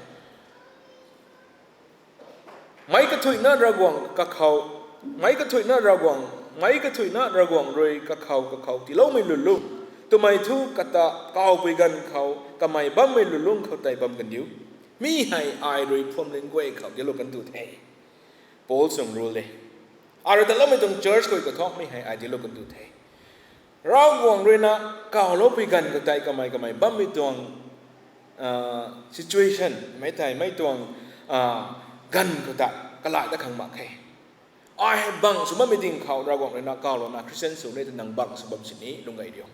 meic kathuicna Ravguangc kakhou, meic kathuicna Ravguangc, meic kathuicna Ravguangc rui kakhou kakhou tiiloumei lwnlung, twmei thu kata kawpui ganv khou kamei bammei lwnlung khou tei bam kandiu. Mi hei ai rui phuamling guay khou dinclou kan tu the. Paul sung rule de. Ai rui taloumei tuang church khou kathakmei hei ai dinclou kan tu the. Ravguangc rui na kawloupui ganv khou tei kamei kamei bammei tuang, ah, situation, mei tei mei tuang, ah, ganv khou ta kalai dat khang mak khe. Ai hei bang sw bammei ding khou Ravguangc rui na kawlouna Christian sw ni ta nang bang sw bam sini lung gay riu.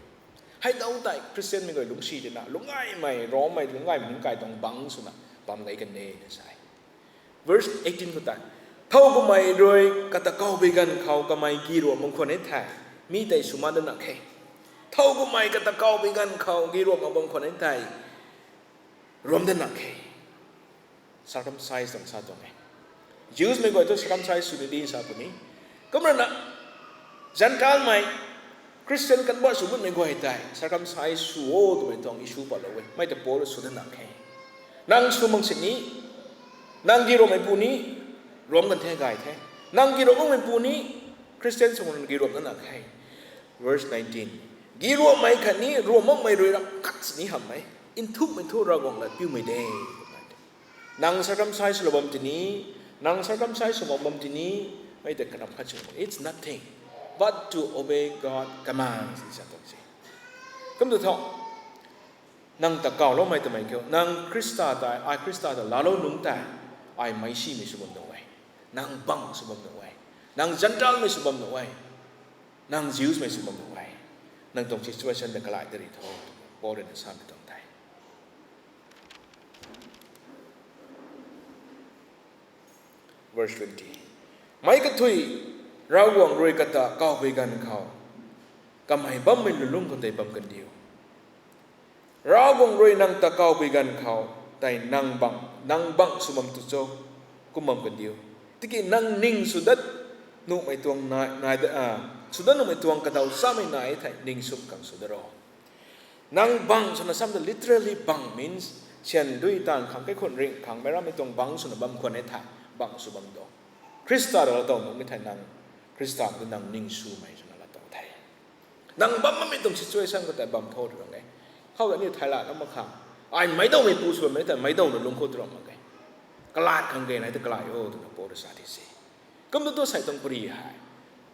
Hei dau tei Christian mei guay lungcsi tina lunggaymei, Rommei lunggaymei nunc kai tuang bang swna bam gay kan de na sa e. Verse eighteen khou tei, thow kumhmei rui kata kawpui ganv khou kamei giruam bam khwan e thei, mi tei sw mak dat na khe. Thow kumhmei kata kawpui ganv khou giruam mak bam khwan e thei, ruam dat na khe. Circumcise tuang sa tuang e. Jews mei guay thu circumcise sw ni di sa puni. Kumrana, Gentile mei, Christian convert sw gutmei guay tei circumcise sw o twmei tuang issue patlou e. Mei ta Paul sw dat na khe. Nang sw mak sini, nang giruammei pu ni, ruam kan the gay the. Nang giruam makmei pu ni, Christian sw nang giruam dat na khe. Verse nineteen. Giruammei khatni ruam makmei rui ram khat sini hamh e. Nthukmei thu Ravguangc lat piumei de. Nang circumcise lou bam tini, nang circumcise sw mak bam tini, mei ta kanam khat sw, it's nothing but to obey God commands, sa tuang se. Kumtu tho, nang ta kawloumei twmei kiu, nang Khrista tei, ai Khrista ta laalou nungc tei, ai meicsimei sw bam nuh e, nang bang sw bam nuh e, nang Gentile mei sw bam nuh e, nang Jews mei sw bam nuh e, nang tuang situation ta kalai dari tho, Paul rui na samei tuang tei. Verse twenty. Meic kathui Ravguangc rui kata kawpui ganv khou kamei bammei lulung khou tei bam kandiu. Ravguangc rui nang ta kawpui ganv khou tei nang bang, nang bang sw bam tu cho, kum bam kandiu. Tiki nang ning sw dat nuhmei tuang nai, nai da, a, sw dat nuhmei tuang kadaw samei nai thei ning sw khang sw da ro. Nang bang swna sam ta literally bang means syan dui taanv khang, kaikhun ringh khang, meic rammei tuang bang swna bam khwan e thei bang sw bam tuang. Khrista rui latow nuhmei thei nang, Khrista tu nang ning swmei swna latow the. Nang bam bammei tuang situation khou tei bam tho tw rang e. Khou aniu thei la na mak khang, ai meic dawmei pu sw bammei tei meic dawna lung khou tw rang mak e. Kalat khang ge nai ta kalai o twna Paul rui sa ti se. Kum tu tu sei tuang pari hei,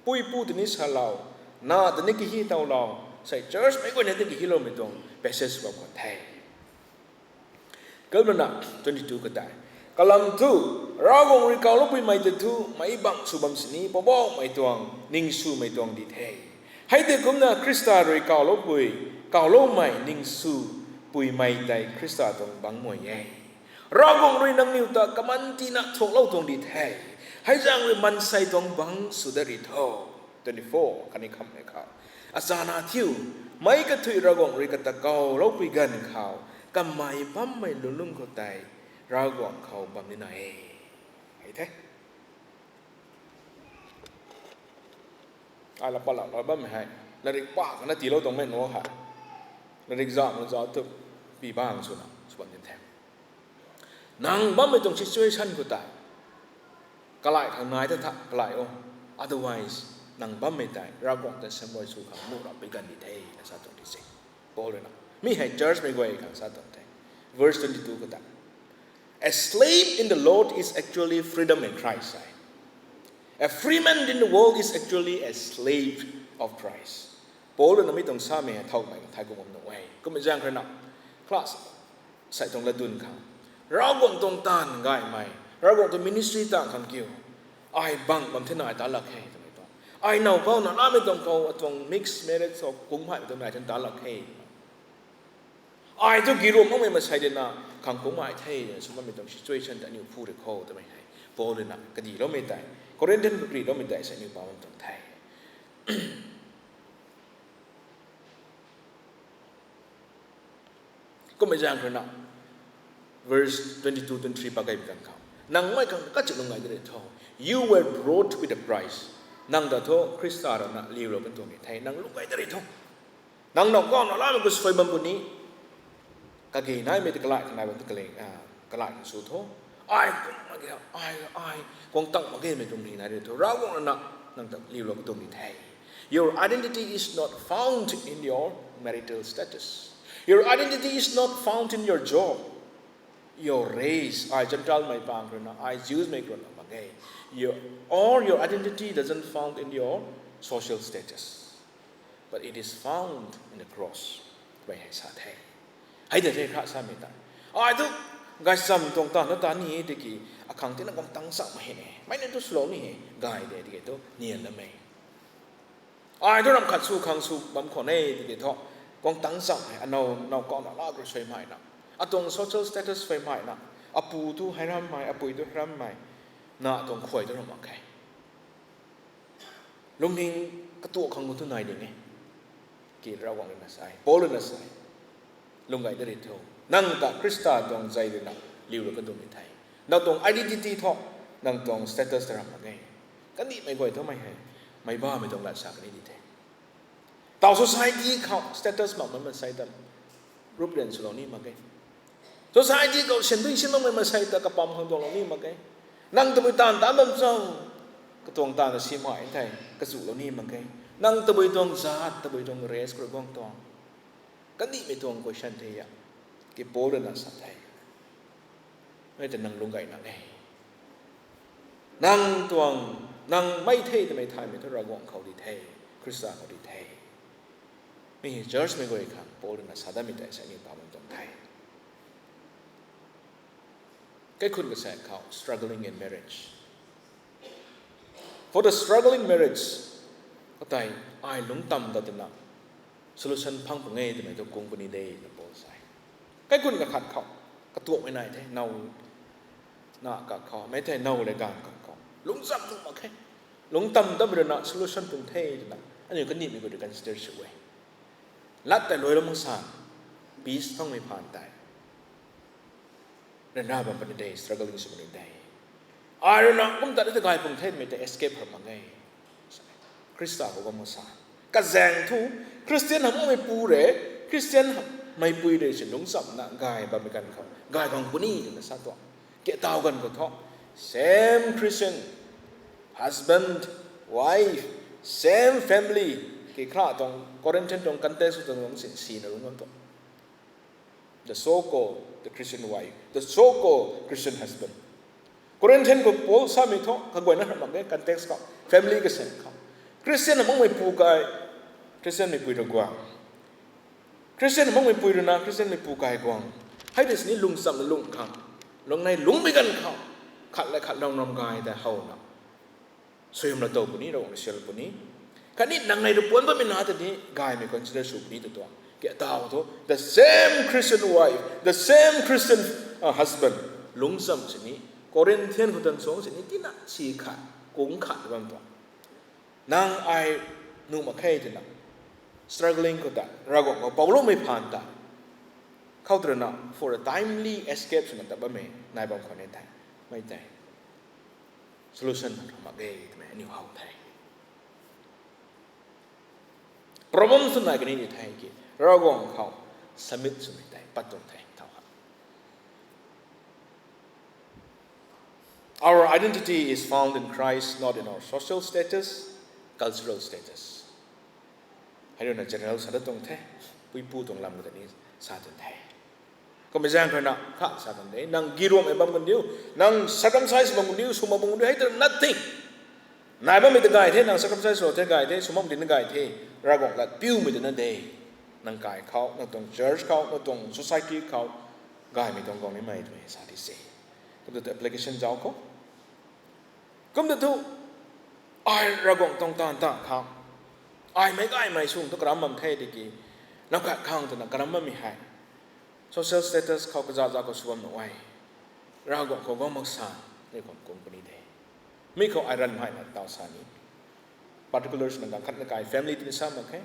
pui pu tini salou, na tini kahi towlou, sei church mei guayna tini kahiloumei tuang passage bam khwan the. Kalmana twenty two katei, kalam thu, Ravguangc rui kawloupuimei tei thu meic bang sw bam sini Poubauhmei tuang ning swmei tuang di the. Hei tei kumna Khrista rui kawloupui, kawloumei ning swpuimei tei Khrista tuang bangc mei e. Ravguangc rui nangniw ta kaman tina thuaklou tuang di the. Hei zaeng rui maansei tuang bangc sw dat ri tho. Twenty four khatni khamhmei khou, achana thiu, meic kathui Ravguangc rui kata kawloupui ganv khou kamei bammei lulung khou tei Ravguangc khou bam nina e. Hei the. Ai la patlou la bammei hei, latrik pa kana tiilou tuangmei nu hei, latrik zam na zau tu, pi bang swna sw bam din the. Nang bammei tuang situation khou tei kalai khang nai ta tha kalai o. Otherwise, nang bammei tei Ravguangc ta samei sw khang nuh rampui ganv di the na sa tuang di se. Paul rui na mi hei church mei guay khang sa tuang the. Verse twenty two khou tei, a slave in the Lord is actually freedom in Christ, e. A free man in the world is actually a slave of Christ. Paul rui na mi tuang samei hei thowmei thai kum bam nuh e. Kummei zaeng rui na, class, sei tuang latdyn khang, Ravguangc tuang taanv gaymei, Ravguangc tuang ministry taanv khang kiu, ai bang bam thena ai ta lak khe twmei tuang. Ai now kau na lamei tuang khou atuang mixed marriage khou kungmei tuang nai thena ta lak khe. Ai thu giruam makmei masei dina khang kungmei the sw bammei tuang situation ta aniu phu rui khou twmei hei Paul rui na kadiloumei tei, Corinthian kakriloumei tei sei aniu pa bam tuang the. Kummei zaeng rui na, verse twenty two, twenty three pa kai bi kan khou, nang mei khang kachilung gay de rui tho. You were brought with a price. Nang ta thu Khrista rui na liulou kan tuang ni the, nang lung gay de rui tho. Nang now kau na lamei khou sui bam puni, kage naimei ta kalai khang nai bam ta kalai, a, kalai khang sw tho. Ai kum mak ge, ai, ai guang tang mak ge mei tuang ri nai rui tho. Ravguangc rui na nang ta liulou kan tuang ni the. Your identity is not found in your marital status. Your identity is not found in your job, your race. Ai Gentile mei pang rui na, ai Jews mei rui na mak ge. Your, or your identity doesn't found in your social status, but it is found in the cross. Mei hei sa the. Hei de the kha samei ta, ai thu gaychamv tuang taanv na ta ni e tiki, akhang tina guang tang cham hei ne, mei ni thu swlou ni e, gay de tiki thu nian lamei. Ai thu ram khat sw khang sw bam khwan e tiki thu, guang tang cham hei, anow now kau na la kru suaimeina, atuang social status suaimeina, apu thu hei rammei, apui thu hei rammei, na tuang khuay thu ram mak khe. Lungning katuak khang khou tu nai ding e. Ki Ravguangc rui na sa e, Paul rui na sa e, lung gay de rui tho. Nang ta Khrista tuang zei rui na liulou kan tuang ni the. Nang tuang identity thu, nang tuang status ta ram mak ge. Kandihmei guay thu mei hei, mei bammei tuang lat sa kan ni di the. Tau society khou status makmei masei ta rup rian swlou ni mak ge. Society khou syan dui syan makmei masei ta kapam khang tuanglou ni mak ge. Nang tabui taanv taanc bam cho, katuang taanv na simei thei kachulou ni mak ge. Nang tabui tuang zat, tabui tuang race khou rui guang tuang, kandihmei tuang question the a, ki Paul rui na sa the. Mei ta nang lung gay nang e. Nang tuang, nang mei the twmei thaymei thu Ravguangc khou di the, Khrista khou di the. Mi hei church mei guay khang Paul rui na sa datmei tei sei aniu pa bam tuang the. Kaikhun kasaek khou struggling in marriage. For the struggling marriage, katei ai lungc tam ta twna solution phang pung e twmei thu kung puni de na Paul sa e. Kaikhun kakhat khou katuakmei nai the, now na kak khou, mei thei now le ganv kak khou. Lungcham tu mak khe. Lungtam tam rui na solution tuang the twna aniu kanimei khou rui consider sw e. Lat tei luai lou mak san, peace phangmei phaan tei ryanra bam puni de, struggling sw puni de. Ai rui na kum ta ta gay pung the twmei tei escape ra mak e. Khrista khou bam mak san, kazaeng thu Christian hamh makmei pu rui, Christian meipui rui si lungchamna gay bammei ganv khou gay bam puni twna sa tuang. Kataw ganv khou thu same Christian husband, wife, same family, ki khra tuang Corinthian tuang context tuang si sina lungc bam tuang. The so-called, the Christian wife, the so-called Christian husband. Corinthian khou Paul samei thu kaguayna hamh mak e context khou, family kasaeng khou. Christian hamh makmei pu kai, Christian meipui rui guang. Christian hamh makmei pui rui na Christian meipu kai guang. Hei tei sini lungcham lungc khang, lungnei lungcmei ganv khou khat le khat ram ram gay tei howna suaihiam la tow puni, Ravguangc rui sial puni. Khatni nang nei rui puanc bammei na ta ni gaymei consider sw puni ta tuang. Kataw thu the same Christian wife, the same Christian husband, lungcham sini Corinthian khou tan suang sini tina si khat, kung khat bam tuang. Nang ai nuh mak khe twna struggling khou ta Ravguangc khou pouloumei phaan ta khou twna for a timely escape swna ta bammei nai bam khou ni tei, mei tei solution mak ge twmei aniu how the. Problem sw nai kani ni the ki Ravguangc khou submit swmei tei pat tuang the thau ha. Our identity is found in Christ, not in our social status, cultural status. Hei rui na general sa dat tuang the, puipu tuang lam khou ta ni sa tuang the. Kummei zaeng khou na kha sa kan de, nang giruangmei bam kan diu, nang circumcise bam kan diu, sw mak bam kan diu, hei ta nothing. Nai bammei ta gay the, nang circumcise sw the gay the, sw mak di na gay the, Ravguangc lat piumei ta na de. Nang kai khou, nang tuang church khou, nang tuang society khou gaymei tuang guang nimei twmei sa di se. Kum ta thu application zauc khou, kum ta thu ai Ravguangc tuang taanv ta khang, ai mei gaymei sung thu karam bam the tiki, lam khat khang twna karam bammei hei social status khou kaza za khou sw bam nuh e. Ravguangc khou guang mak san, ni khou kum puni de. Mi khou ai ranv hei na taw sa ni, particulars na ganv khat na kai family tini sa mak khe.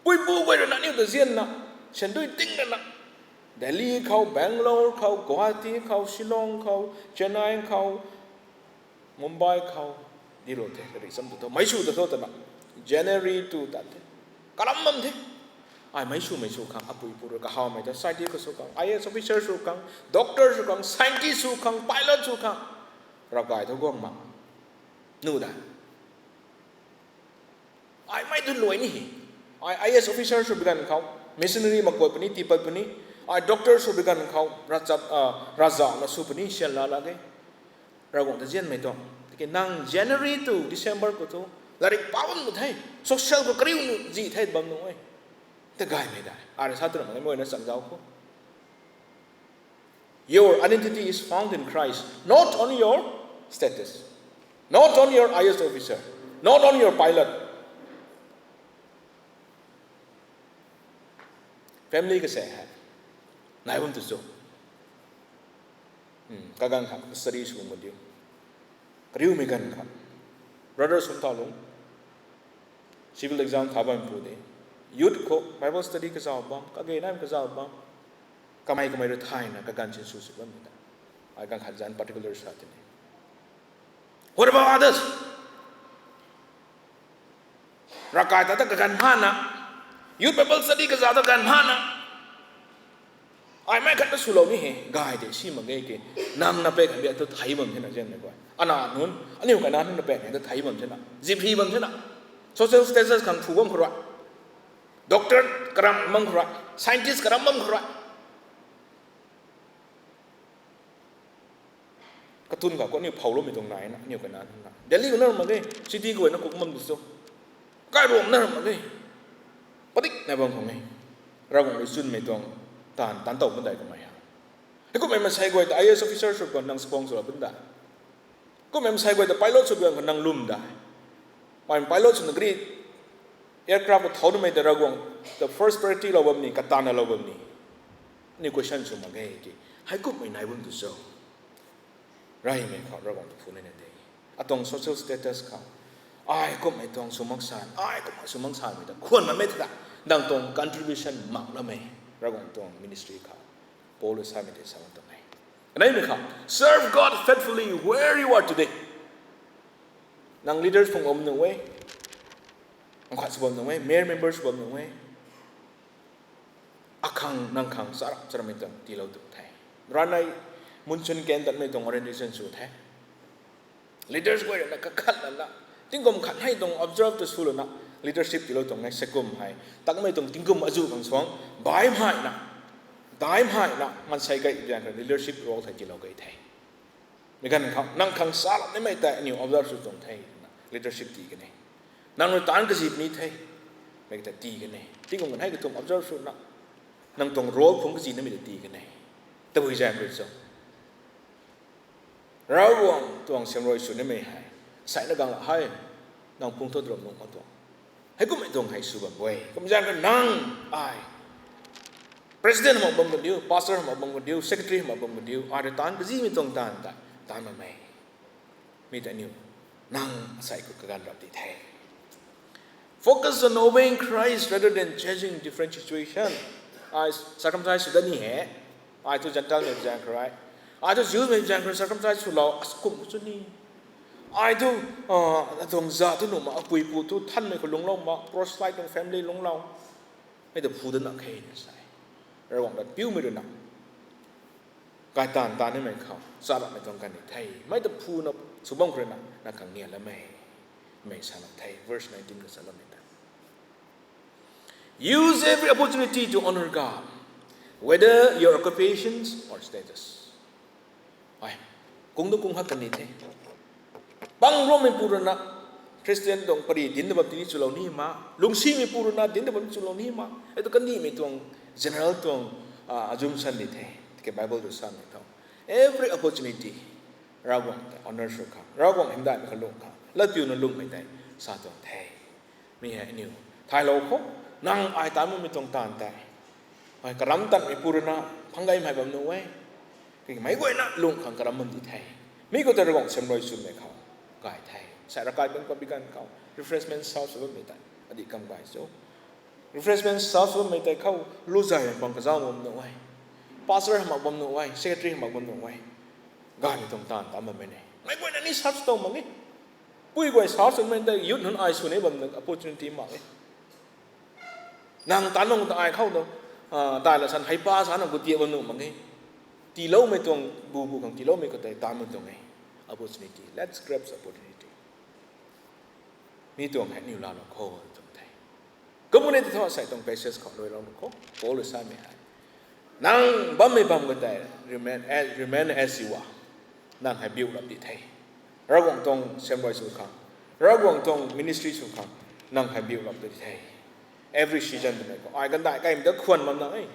Puipu guay rui na aniu ta zianna, sandui ting rana, Delhi khou, Bangalore khou, Guwahati khou, Shillong khou, Chennai khou, Mumbai khou, di ro the, ri cham ta tho, meic sw ta tho twna, January tu tat the. Karam bam the. Ai meic sw meic sw khang, apui pu rui kahawmei ta society khou sw khang, I A S officer sw khang, doctor sw khang, scientist sw khang, pilot sw khang, ravkai thu guang mak nuh da. Ai mei tu luai ni hei. Ai I A S officer sw bi ganv khou, missionary mak kuat puni, tiipat puni. Ai doctor sw bi ganv khou, ravchap, ravzauhna sw puni, sian la la ge. Ravguangc ta zianmei tuang. Tiki nang January tu December khou thu, larik pa bam nuh the, social khou kariu nuh zi the bam nuh e. Ta gaymei dai. Ai rui sa twna mak e, mei na cham zauc khou. Your identity is found in Christ, not on your status, not on your I A S officer, not on your pilot. Family kasaeng hei nai bam tu cho? Kaganv khat study sw bam diu. Kariumei ganv khat, brother sum thau lung, civil exam tha bam pu de. Youth khou Bible study kazauh bam, kage naimei kazauh bam, kamei kamei rui thayna kaganv sin sw sw bammei ta, ai ganv khat zanc particular sa tini. What about others? Ravkai ta ta kaganv phana, youth Bible study kazauh ta kaganv phana, ai mei khat ta swlou ni hei gay de si mak ge ki. Nang na pek khat biak thu thei bam thena zianmei guay, ana nunc, aniu kana nunc na pek hei ta thei bam thena, ziphi bam thena, social status khang phu bam khou rui, doctor karam bam khou rui, scientist karam bam khou rui, katun kha khou aniu phouloumei tuang nai na, aniu kana nunc na Delhi khou na ram mak ge, city khou na kuk bam di cho, kairuang na ram mak ge, padik nai bam khang e. Ravguangc rui chwnmei tuang taanv taanc tow pun dai kamei ha. Heikummei mansei guay ta I A S officer sw khou nang squang sw la pun dai. Kummei mansei guay ta pilot sw khou nang lwm dai. Mei pilot swna gari, aircraft khou thau namei ta Ravguangc ta first priority lou bam ni, kataanna lou bam ni? Aniu question sw mak ge ki. Heikummei nai bam tu cho? Reymei khou Ravguangc ta phu nai na de. Atuang social status khou, ai kumhmei tuang sw mak san, ai kumhmei sw mak sanmei ta khwan mamei ta, nang tuang contribution mak lamei, Ravguangc tuang ministry khou, Paul rui samei tei sa bam tuang e. Aneimei khou, serve God faithfully where you are today. Nang leaders phung bam nuh e, nang khat sw bam nuh e, mayor members sw bam nuh e. Akhang nang khang charap charamei tuang tiilou tuang the. Ranei mun chun ken tatmei tuang orientation sw the. Leaders guay rana kakhat lana, tingkum khat hei tuang observe tu sw lana, leadership tiilou tuang e. Sekum hei, takmei tuang tingkum azuh khang suang, baihmei na, daihmei na mansei gay zaeng khou leadership role thei tiilou gay the. Mi ganv khou nang khang charap nimei tei aniu observe sw tuang the, leadership tii kan e. Nang rui taanc kazi puni the, mei ta tii kan e. Tingkum kan hei kathumh observe swna, nang tuang role phungc kazi namei ta tii kan e. Tabui zaeng rui cho, Ravguangc tuang siamruai sw nimei hei, seina gang la hei, nang phungc thu drop nuh mak tuang. Heikumhmei tuang hei sw bam e. Kum zaeng khou nang, ai, president mak bam kan diu, pastor mak bam kan diu, secretary mak bam kan diu, ai rui taanc kazimei tuang taanv ta, taanc bam e. Mi ta aniu, nang asei khou kaganv rap di the. Focus on obeying Christ rather than chasing different situation. Ai circumcise sw dat ni he. Ai thu Gentile mei zaeng khou rui, ai thu Jews mei zaeng khou rui circumcise swlou, akum chu ni. Ai thu, atuang za thu nuh ma, apui pu thu thanmei khou lungclou ma, proselyte tuang family lungclou. Mei ta phu dat na khe na sa e. Ravguangc lat piumei rui na, gay taanv taanv nimei khou charapmei tuang kan ni the. Mei ta phuna sw bam khou rui na, nang khang nian lamei, mei sa lam the. Verse nineteen ka sa lammei ta, use every opportunity to honor God, whether your occupations or status. Ai, kung tu kung khat kan ni the. Pang Rommeipu rui na, Christian tuang pary dinc ta bam tini chulou ni ma, lungcsimeipu rui na dinc ta bam chulou ni ma, hei tu kandihmei tuang general tuang, a, assumption ni the. Tiki Bible rui samei thu, every opportunity, Ravguangc ta honor sw khang, Ravguangc hymdaihmei khou lung khang, latpiuna lungmei tei sa tuang the. Mi hei aniu thaylou khou, nang ai taanc bammei tuang taanv tei, ai karam tanmeipu rui na phang gaymei bam nuh e. Tiki meic guayna lung khang karam bam di the. Mi khou tei Ravguangc siamruai swmei khou gay the. Sei ravkai bam khou bi ganv khou refreshment serve sw bammei tei adih kam gay cho. Refreshment serve sw bammei tei khou luzay bam kazauh bam nuh e, pastor mak bam nuh e, secretary mak bam nuh e. Gaymei tuang taanv taanc bammei ne. Meic guayna ni serve sw tuang mak e. Pui guay serve swmei tei youth nunc ai sw ni bam nuh opportunity mak e. Nang taanv nung ta ai khou tu, a, dai la san hei pa sana gu tiak bam nuh mak e. Tiiloumei tuang, bu bu khang tiiloumei khou tei taanc bam tuang e. Opportunity. Let's grab opportunity. Mi tuang hei niw laalou khou tuang the. Community thu asei tuang passage khou luailou nu khou, Paul rui samei hei, nang bammei bam khou tei remain as, remain as you are. Nang hei build up di the. Ravguangc tuang siamruai sw khang, Ravguangc tuang ministry sw khang, nang hei build up di the. Every season twmei khou ai kandai kaimei ta khwan bam na e.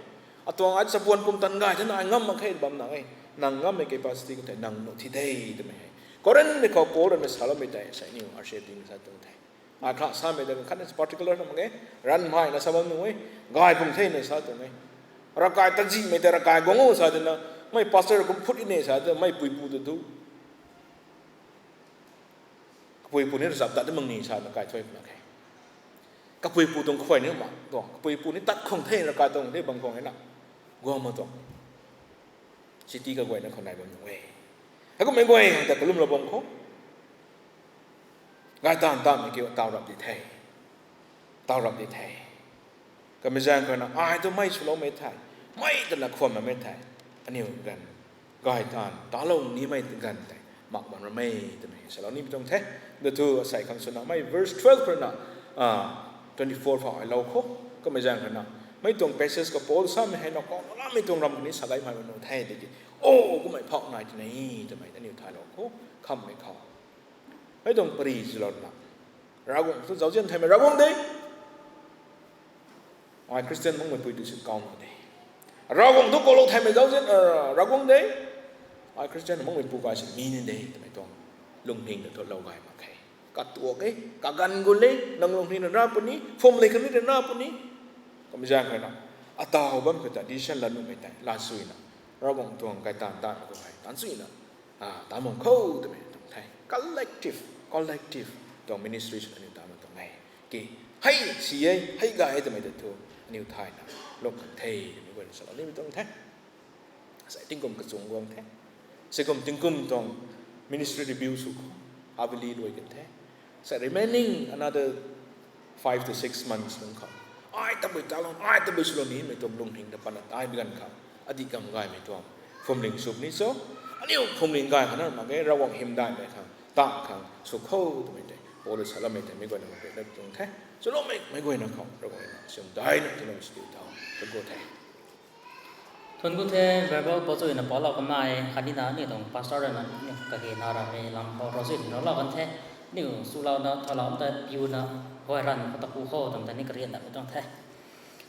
Atuang ai chabuan pumtan gay thena ai ngam mak khe bam na e. Nang ngammei capacity khou tei nang nuh thi de twmei hei Corinthmei khou Paul rui na saloumei tei sei niw arsep ding sa tuang the. Ai kha samei ta khatna particular na mak e, ranvmei na sa bam nuh e, gay pung the na sa tuang e. Ravkai tazihmei tei ravkai guang o sa twna, mei pastor kum phut i ne sa tw, mei puipu tu tu, kapuipu ni ravchap tat mak ni sa na kai thuy mak khe. Kapuipu tuang khuay ni mak tuang, kapuipu ni tat khang the, ravkai tuang the bam khang e na, guang mak tuang. City kaguayna khou nai bam nuh e. Heikummei guay ta kalumlou bam khou, gay taanv taanvmei kiu taw rap di the. Taw rap di the. Kamei zaeng khou na ai tu mei swloumei thei, mei twna khwanmei thei, aniw ganv gay taanv talou nimei ganv tei mak bam ramei twmei salou nimei tuang the. Nda thu asei khang swna mei verse twelve rui na, a, twenty four phou ai lou khou. Kamei zaeng khou na, mei tuang passage khou Paul samei hei na kau lamei tuang ram kani sa gaymei bam nuh the tiki, o, kummei phou nai twna twmei aniw thaylou khou, khammei khou, mei tuang pary zilou na, Ravguangc thu zauzian thaymei Ravguangc de. Ai Christian makmei pui tu sin kau na de. Ravguangc thu koulou thaymei zauzian, a, Ravguangc de. Ai Christian makmei pu kai sin mi ni de twmei tuang lungning na thu lou gay mak khe. Katuak e, kaganv gu le, nang lungning na ra puni, phum le kami na ra puni. Kamei zaeng khou na, ataw bam khou ta decision la nuhmei tei laa suina, Ravguangc tuang gay taanv taanv khou hei taanv suina, a, taanv bam khou twmei tuang the. Collective, collective tuang ministry sw aniu ta ma tuang e. Ki, hei si e, hei gay e twmei ta thu aniu thayna lung kan the twmei guayna salou nimei tuang the. Sei tingkum kachung guang the. Sei kum tingkum tuang ministry review sw khou, avili luai kan the. Sei remaining another five to six months nung khou, ai tabui talou, ai tabui swlou nimei tuang lungning ta patna tai bi ganv khou, adih kam gaymei tuang phwamling sw ni cho. Aniu phwamling gay khana mak ge, Ravguangc hymdaihmei khang, tang khang sw khou twmei tei Paul rui saloumei tei meic guayna khou rui dat tuang the. Swloumei meic guayna khou Ravguangc rui na siamdaihna tiiloumei sw diu tho. Thun ku the. Thun ku the, Bible pau chuina paulou kanmei khatni na aniu tuang pastor rui na aniu kage na ramei lam khou rau chuina ralou kan the. Aniu swlouna thalou ta piuna huay ranv khou taku khou twmei ta ni karian datmei tuang the.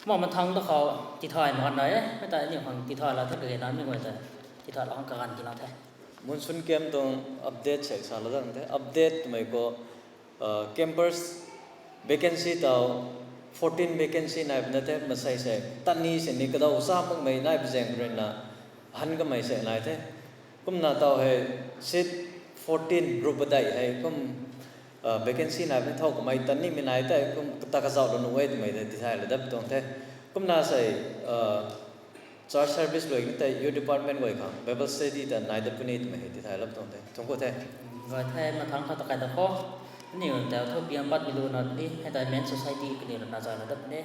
Kumna mathangc ta khou tithay mak kan e, mei ta aniu khang tithay la the, kage na aniu guay ta tithay la khang kaganv tiilou the. Monsoon camp tuang update sei salou dat the. Update twmei khou, campers vacancy tau fourteen vacancy nai puna the, masei sei tani sini kadaw sa makmei nai pu zaeng rui na han kamei sei nai the. Kumna tau hei seat fourteen ruh padeih hei kum vacancy nai puni, thow kamei tanimei nai tei kum ta kazauhlou nuh e twmei tei tithaylou dat tuang the. Kumna sei church service luai ni tei youth department guay khang Bible study ta nai dat puni twmei hei tithaylou tuang the. Thun ku the. Gay the, mathangc khat ta kai da khou. Aniu tei thu piang patmei lu na ni, hei tei Men Society kaniw rui na zayna dat puni.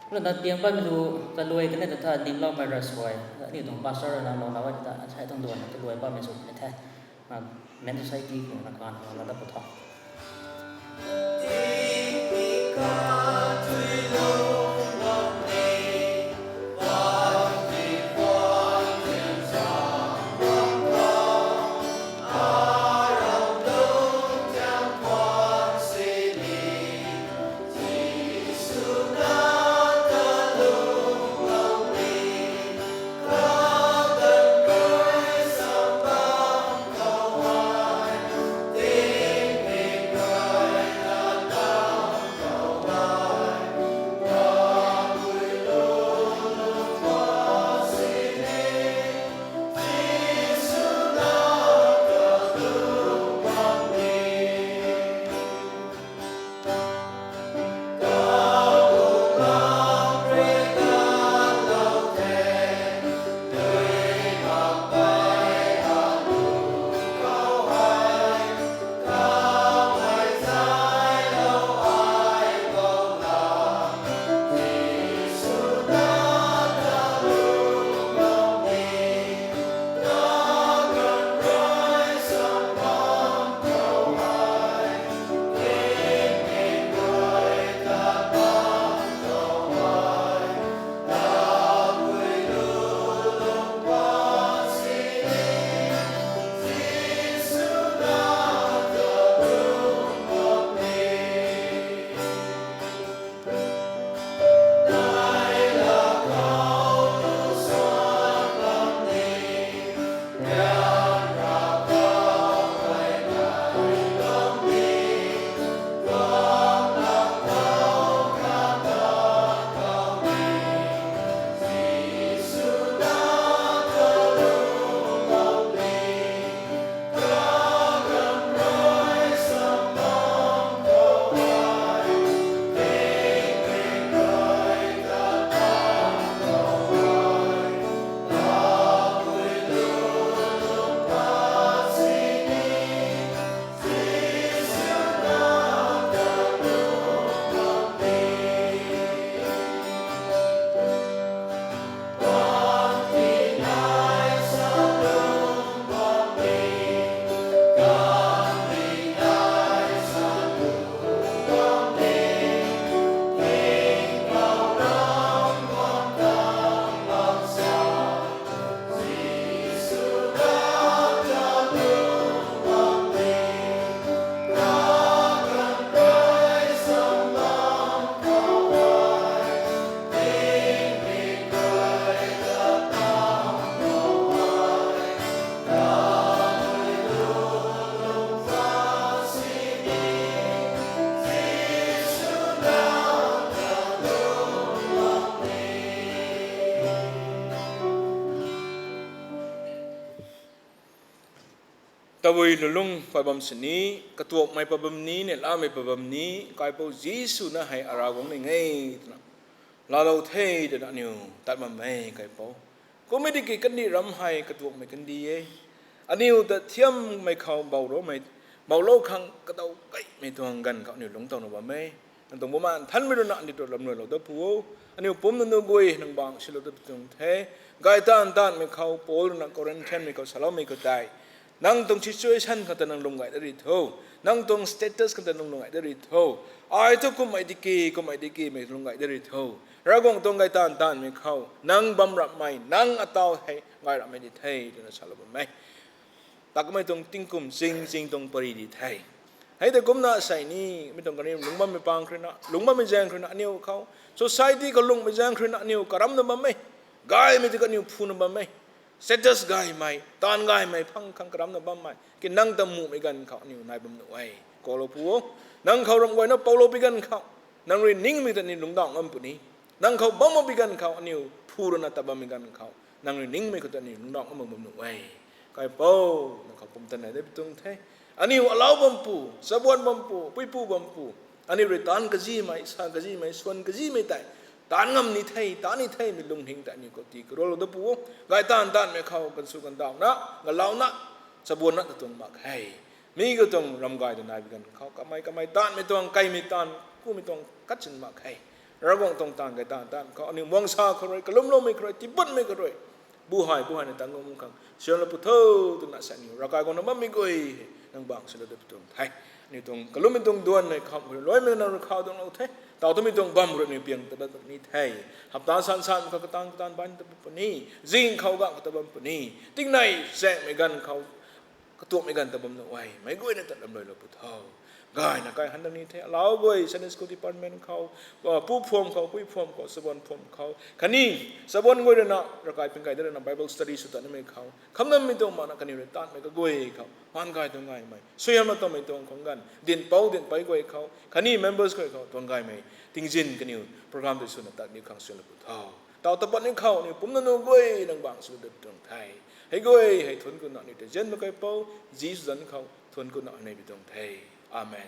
Kumna piang patmei lu kaluai kanei ta tha nimloumei ra suai, aniu tuang pastor rui na louna e ta, asei tuang duan kaluai patmei sw puni the. Men Society kaniw na kan na dat pu tho. Tabui lulung pat bam sini, katuakmei pat bam ni, neihlamei pat bam ni, Kaipouc Jisu na hei Ravguangc ni e twna laalou the twna aniu tat bam e, Kaipouc. Kummei tiki kandih ram hei katuakmei kandih e. Aniu ta thiammei khou bouloumei, boulou khang kadaw kaimei tuang ganv khou aniu lungc towna bam e. Nang tuang Bumaengh Nthanmei rui na aniu ta lamruilou dat pu o. Aniu pumc nunc guay nang bangc silou dat pu tuang the. Gay taanv taanvmei khou Paul rui na Corinthianmei khou saloumei khou tei, nang tuang situation khang ta nang lwm gay dat ri tho. Nang tuang status khang ta nang lwm gay dat ri tho. Ai thu kummei tiki, kummei tikimei lwm gay dat ri tho. Ravguangc tuang gay taanv taanvmei khou nang bam rapmei, nang ataw hei gay rapmei di the twna salou bam e. Takmei tuang tingkum ching ching tuang pary di the. Hei tei kumna sei ni, mi tuang kaniw lungc bammei pang khou rui na, lungc bammei zaeng khou rui na aniu khou, society khou lungcmei zaeng khou rui na aniu karamna bam e. Gaymei tei kaniw phuna bam e. Status gaymei, taanv gaymei phang khang karamna bammei ki nang ta muhmei ganv khou aniu nai bam nuh e. Koulou pu o, nang khou ramh guayna poulou pi ganv khou, nang rui ningmei ta aniu lungcdauh ngam puni. Nang khou bam mak pi ganv khou aniu phu rui na tat bammei ganv khou, nang rui ningmei khou ta aniu lungcdauh ngam bam nuh e. Kaipouc, nang khou pumtan nai dat pi tuang the. Aniu alau bam pu, chabuan bam pu, puipu bam pu, aniu rui taanv kazimei, sa kazimei, swan kazimei tei taanv ngam ni the, taanv ni the, mi lungning tei aniu khou tii karualou dat pu o. Gay taanv taanvmei khou gansw gandauhna, galauna, chabuanna ta tuang mak khe. Mi khou tuang ram gay ta nai pi ganv khou kamei kamei taanvmei tuang, kaimei taanv, kumei tuang katchin mak khe. Ravguangc tuang taanv gay taanv taanv khou aniu muangsa khou rui, kalumloumei khou rui, tiipatmei khou rui, bu hei bu hei na tangc ngam khang sianlou pu tho twna sa aniu ravkai guangna bammei guay nang bangc silou dat pi tuang the. Aniu tuang kalummei tuang duan nei kham khou rui luaimei nang rui khou duanglou the. Taw twmei tuang bam rui aniu piang ta bam ni the. Hapta san san khou kataanv kataanv baihna ta bam puni, zing khou gangh khou ta bam puni, tingnei zaengmei ganv khou, katuakmei ganv ta bam nuh e. Meic guayna ta lamruilou pu tho. Gayna kai han dat ni the. Alau guay Sunday School Department khou, pu phuam khou, pui phuam khou, chabuan phuam khou, khatni chabuan guay rui na ravkai ping kai dat rui na Bible study sw tatnimei khou, khamnammei tuang makna kaniw rui taanvmei kaguay khou maan gay tuang gaymei, suaihiamna tuangmei tuang khang ganv dinhpouc dinhpei guay khou khatni members guay khou tuang gaymei tingzin kaniw program tei swna tat ni khang sianlou pu tho. Taw ta pat ni khou aniu pumc nunc guay nang bangc silou dat pi tuang the. Hei guay hei thuanc kuna aniu ta zianmei Kaipouc Jisu zanc khou thuanc kuna nei pi tuang the. Amen.